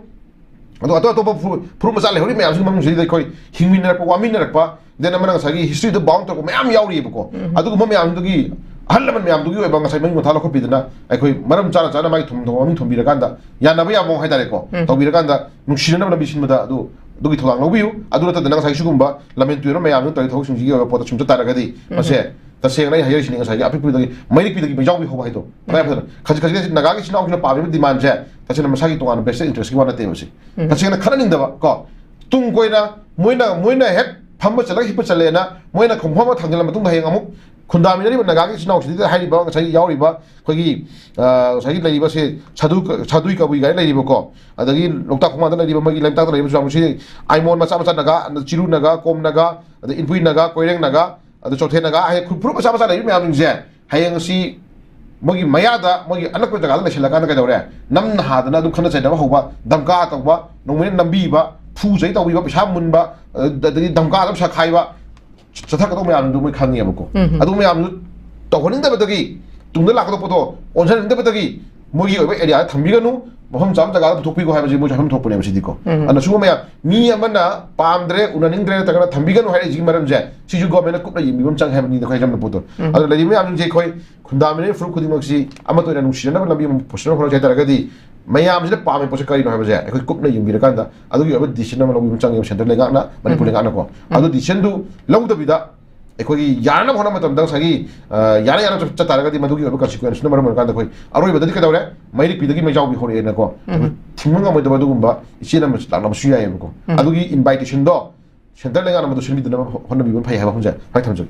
ꯑꯗꯣ ꯑꯇꯣꯞ ꯑꯇꯣꯞꯄ ꯐꯨ-, ꯐꯨꯔꯨꯞ ꯃꯆꯥ ꯂꯩꯍꯧꯔꯤꯕ ꯃꯌꯥꯝꯁꯤꯒꯤ ꯃꯅꯨꯡꯁꯤꯗ ꯑꯩꯈꯣꯏ ꯍꯤꯡꯃꯤꯟꯅꯔꯛꯄ, ꯋꯥꯃꯤꯟꯅꯔꯛꯄ, then ꯑꯃꯅ ꯉꯁꯥꯏꯒꯤ history ꯗ bound ꯇꯧꯔꯛꯄ ꯃꯌꯥꯝ ꯌꯥꯎꯔꯤꯑꯕꯀꯣ꯫ ꯎꯝ꯫ ꯑꯗꯨꯒꯨꯝꯕ ꯃꯌꯥꯝꯗꯨꯒꯤ ꯑꯍꯜ ꯂꯃꯟ ꯃꯌꯥꯝꯗꯨꯒꯤ ꯑꯣꯏꯕ ꯉꯁꯥꯏ ꯃꯃꯤꯡ ꯃꯊꯥ ꯂꯧꯈꯠꯄꯤꯗꯅ ꯑꯩꯈꯣꯏ ꯃꯔꯝ ꯆꯥꯅ ꯆꯥꯅ ꯃꯥꯒꯤ ꯊꯨꯝ ꯊꯣꯡꯕ ꯃꯃꯤꯡ ꯊꯣꯟꯕꯤꯔꯀꯥꯟꯗ ꯌꯥꯅꯕ ꯌꯥꯕ ꯃꯑꯣꯡ ꯍꯥꯏꯇꯥꯔꯦꯀꯣ, ꯎꯝ꯫ ꯇꯧꯕꯤꯔꯀꯥꯟꯗ ꯅꯨꯡꯁꯤꯅꯅꯕ ꯂꯝꯕꯤ ꯁꯤꯟꯕꯗ ꯑꯗꯨ, ꯑꯗꯨꯒꯤ ꯊꯧꯗꯥꯡ ꯂꯧꯕꯤꯌꯨ꯫ ꯑꯗꯨ ꯅꯠꯇꯗꯅ ꯉꯁꯥꯏ ꯁꯤꯒꯨꯝꯕ ꯂꯝꯍꯦꯟ ꯇꯨꯍꯦꯟꯕ ꯃꯌꯥꯝꯗꯨꯅ ꯇꯧꯔꯤ ꯊꯕꯛꯁꯤꯡꯁꯤꯒꯤ ꯑꯣꯏꯕ ꯄꯣꯠꯇ ꯁꯨꯝ ꯆꯠ ꯇꯥꯔꯒꯗꯤ ꯎꯝ꯫ ꯃꯁꯦ ꯇꯁꯦꯡꯅ ꯑꯩ ꯍꯥꯏꯖꯔꯤꯁꯤꯅꯤ, ꯉꯁꯥꯏꯒꯤ ꯑꯄꯤꯛꯄꯗꯒꯤ ꯃꯩꯔꯤꯛꯄꯤꯗꯒꯤ ꯃꯩꯖꯥꯎꯕꯤ ꯍꯧꯕ ꯍꯥꯏꯗꯣ ꯇꯉꯥꯏ ꯐꯗꯅ ꯈꯖꯤꯛ ꯈꯖꯤꯛ ꯅꯥꯒꯥꯒꯤ ꯏꯆꯤꯟ ꯏꯅꯥꯎꯁꯤꯡꯅ ꯄꯥꯝꯃꯤꯕ demand ꯁꯦ ꯇꯁꯦꯡꯅ ꯃꯁꯥꯒꯤ ꯇꯣꯉꯥꯟꯕ vested interest ꯀꯤ ꯋꯥ ꯅꯠꯇꯦꯕ ꯁꯤ꯫ ꯎꯝ꯫ ꯇꯁꯦꯡꯅ ꯈꯟꯅꯅꯤꯡꯗꯕ ꯀꯣ, ꯇꯨꯡ ꯀꯣꯏꯅ ꯃꯣꯏꯅ, ꯃꯣꯏꯅ ꯍꯦꯛ ꯐꯝꯕ ꯆꯠꯂꯒ ꯍꯤꯞꯄ ꯆꯠꯂꯦꯅ ꯃꯣꯏꯅ ꯈꯣꯡꯐꯝ ꯑꯃ ꯊꯥꯡꯖꯤꯜꯂ ꯃꯇꯨꯡꯗ ꯍꯌꯦꯡ ꯑꯃꯨꯛ ꯈꯨꯟꯗꯥꯃꯤꯟꯅꯔꯤꯕ ꯅꯥꯒꯥꯒꯤ ꯏꯆꯤꯟ ꯏꯅꯥꯎꯁꯤꯗ ꯍꯥꯏꯔꯤꯕ ꯉꯁꯥꯏꯒꯤ ꯌꯥꯎꯔꯤꯕ ꯑꯩꯈꯣꯏꯒꯤ, ꯑ, ꯉꯁꯥꯏꯒꯤ ꯂꯩꯔꯤꯕꯁꯦ ꯁꯥꯗꯨ, ꯁꯥꯗꯨꯏ ꯀꯕꯨꯏ ꯀꯥꯏꯅ ꯂꯩꯔꯤꯕꯀꯣ, ꯑꯗꯒꯤ ꯂꯣꯛꯇꯥꯛ ꯈꯣꯡꯕꯥꯟꯗ ꯂꯩꯔꯤꯕ ꯃꯣꯏꯒꯤ ꯂꯩꯃꯇꯥꯛꯇ ꯂꯩꯔꯤꯕ ꯆꯨꯔꯥꯡꯁꯤ ꯑꯥꯏꯃꯣꯟ ꯃꯆꯥ ꯃꯆꯥ ꯅꯥꯒꯥ, ꯆꯤꯔꯨ ꯅꯥꯒꯥ, ꯀꯣꯝ ꯅꯥꯒꯥ, ꯑꯗꯩ ꯏꯟꯄꯨꯏ ꯅꯥꯒꯥ, ꯀꯣꯏꯔꯦꯡ ꯅꯥꯒꯥ, ꯑꯗꯩ ꯆꯣꯊꯦ ꯅꯥꯒꯥ, ꯍꯥꯏꯗꯤ ꯈꯨ-, ꯐꯨꯔꯨꯞ ꯃꯆꯥ ꯃꯆꯥ ꯂꯩꯔꯤꯕ ꯃꯌꯥꯝꯁꯤꯡꯁꯦ ꯍꯌꯦꯡ ꯑꯁꯤ ꯃꯣꯏꯒꯤ ꯃꯌꯥꯗ, ꯃꯣꯏꯒꯤ ꯑꯅꯛꯄ ꯖꯒꯥꯗ ꯂꯩꯁꯤꯜꯂꯀꯥꯟꯗ ꯀꯩꯗꯧꯔꯦ? ꯅꯝ ꯅꯍꯥꯗꯅ ꯑꯗꯨꯝ ꯈꯠꯅ ꯆꯩꯅꯕ ꯍꯧꯕ, ꯗꯝꯀꯥ ꯇꯧꯕ, ꯅꯣꯡꯃꯩꯅ ꯅꯝꯕꯤꯕ, ꯐꯨ ꯆꯩ ꯇꯧꯕꯤꯕ, ꯄꯩꯁꯥ ꯃꯨꯟꯕ, ꯑꯗꯒꯤ ꯗꯝꯀꯥ ꯑꯗꯨꯝ ꯁꯛꯈꯥꯏꯕ, ꯆꯠꯊꯔꯛꯀꯗꯧꯕ ꯃꯌꯥꯝꯗꯨ ꯃꯣꯏ ꯈꯪꯉꯦꯕꯀꯣ꯫ ꯎꯝ꯫ ꯑꯗꯨ ꯃꯌꯥꯝꯗꯨ ꯇꯧꯍꯟꯅꯤꯡꯗꯕꯗꯒꯤ, ꯇꯨꯡꯗ ꯂꯥꯛꯀꯗꯧꯕ ꯄꯣꯠꯇꯣ ꯑꯣꯟꯁꯤꯟꯅꯤꯡꯗꯕꯗꯒꯤ, ꯃꯣꯏꯒꯤ ꯑꯣꯏꯕ area ꯗ ꯊꯝꯕꯤꯒꯅꯨ, ꯃꯐꯝ ꯆꯥꯕ ꯖꯒꯥꯗ ꯄꯨꯊꯣꯛꯄꯤꯈꯣ ꯍꯥꯏꯕꯁꯤ ꯃꯣꯏꯁꯨ ꯍꯥꯏꯐꯝ ꯊꯣꯛꯄꯅꯦꯕ ꯁꯤꯗꯤꯀꯣ꯫ ꯎꯝ꯫ ꯑꯗꯨꯅ ꯁꯤꯒꯨꯝꯕ ꯃꯌꯥꯝ, ꯃꯤ ꯑꯃꯅ ꯄꯥꯝꯗ꯭ꯔꯦ, ꯎꯅꯅꯤꯡꯗ꯭ꯔꯦ ꯅꯠꯇ꯭ꯔꯒꯅ ꯊꯝꯕꯤꯒꯅꯨ ꯍꯥꯏꯔꯛꯏꯁꯤꯒꯤ ꯃꯔꯝꯁꯦ, ꯁꯤꯁꯨ government ꯅ ꯀꯨꯞꯅ ꯌꯦꯡꯕꯤꯕ ꯑꯃ ꯆꯪꯉꯦ ꯍꯥꯏꯕꯅꯤꯗ, ꯑꯩꯈꯣꯏ ꯍꯥꯏꯖꯝꯕ ꯄꯣꯠꯇꯣ꯫ ꯎꯝ꯫ ꯑꯗꯨꯅ ꯂꯩꯔꯤꯕ ꯃꯌꯥꯝꯁꯤꯡꯁꯦ ꯑꯩꯈꯣꯏ ꯈꯨꯟꯗꯥꯃꯤꯟꯅꯔꯤꯕ ꯐꯨꯔꯨꯞ ꯈꯨꯗꯤꯡꯃꯛꯁꯤ ꯑꯃꯠꯇ ꯑꯣꯏꯅ ꯅꯨꯡꯁꯤꯅꯅꯕ ꯂꯝꯕꯤ ꯑꯃ ꯄꯨꯁꯤꯟꯅꯕ ꯍꯣꯠꯅꯁꯤ ꯍꯥꯏ ꯇꯥꯔꯒꯗꯤ, ꯃꯌꯥꯝꯁꯤꯅ ꯄꯥꯝꯃꯤꯕ ꯄꯣꯠꯁꯦ ꯀꯔꯤꯅꯣ ꯍꯥꯏꯕꯁꯦ ꯑꯩꯈꯣꯏ ꯀꯨꯞꯅ ꯌꯦꯡꯕꯤꯔꯀꯥꯟꯗ ꯑꯗꯨꯒꯤ ꯑꯣꯏꯕ decision ꯑꯃ ꯂꯧꯕꯤꯕ ꯑꯃ ꯆꯪꯉꯦꯕ central ꯂꯩꯉꯥꯛꯅ, ꯃꯅꯤꯄꯨꯔ ꯎꯝ꯫ ꯂꯩꯉꯥꯛꯅꯀꯣ꯫ ꯎꯝ꯫ ꯑꯗꯨ decision ꯗꯨ ꯂꯧꯗꯕꯤꯗ ꯑꯩꯈꯣꯏꯒꯤ ꯌꯥꯅꯅꯕ ꯍꯣꯠꯅꯕ ꯃꯇꯝꯗ ꯉꯁꯥꯏꯒꯤ, ꯑ, ꯌꯥꯅ ꯌꯥꯅ ꯆꯠ ꯇꯥꯔꯒꯗꯤ ꯃꯗꯨꯒꯤ ꯑꯣꯏꯕ consequence ꯅ ꯃꯔꯝ ꯑꯣꯏꯔꯀꯥꯟꯗ ꯑꯩꯈꯣꯏ ꯑꯔꯣꯏꯕꯗꯗꯤ ꯀꯩꯗꯧꯔꯦ? ꯃꯩꯔꯤꯛꯄꯤꯗꯒꯤ ꯃꯩꯖꯥꯎꯕꯤ ꯍꯧꯔꯛꯑꯦꯅꯀꯣ꯫ ꯎꯝ꯫ ꯑꯩꯈꯣꯏ ꯊꯤꯡꯕ ꯉꯝꯃꯣꯏꯗꯕ ꯑꯗꯨꯒꯨꯝꯕ ꯏꯆꯦꯜ ꯑꯃ ꯂꯥꯛꯅꯕꯁꯨ ꯌꯥꯏꯑꯕꯀꯣ꯫ ꯎꯝ꯫ ꯑꯗꯨꯒꯤ invitation ꯗꯣ central ꯂꯩꯉꯥꯛꯅ ꯃꯗꯨ ꯁꯤꯟꯕꯤꯗꯅꯕ ꯍꯣꯠꯅꯕꯤꯕ ꯐꯩ ꯍꯥꯏꯕ ꯋꯥꯐꯝꯁꯦ ꯍꯥꯏ ꯊꯝꯖꯒꯦ꯫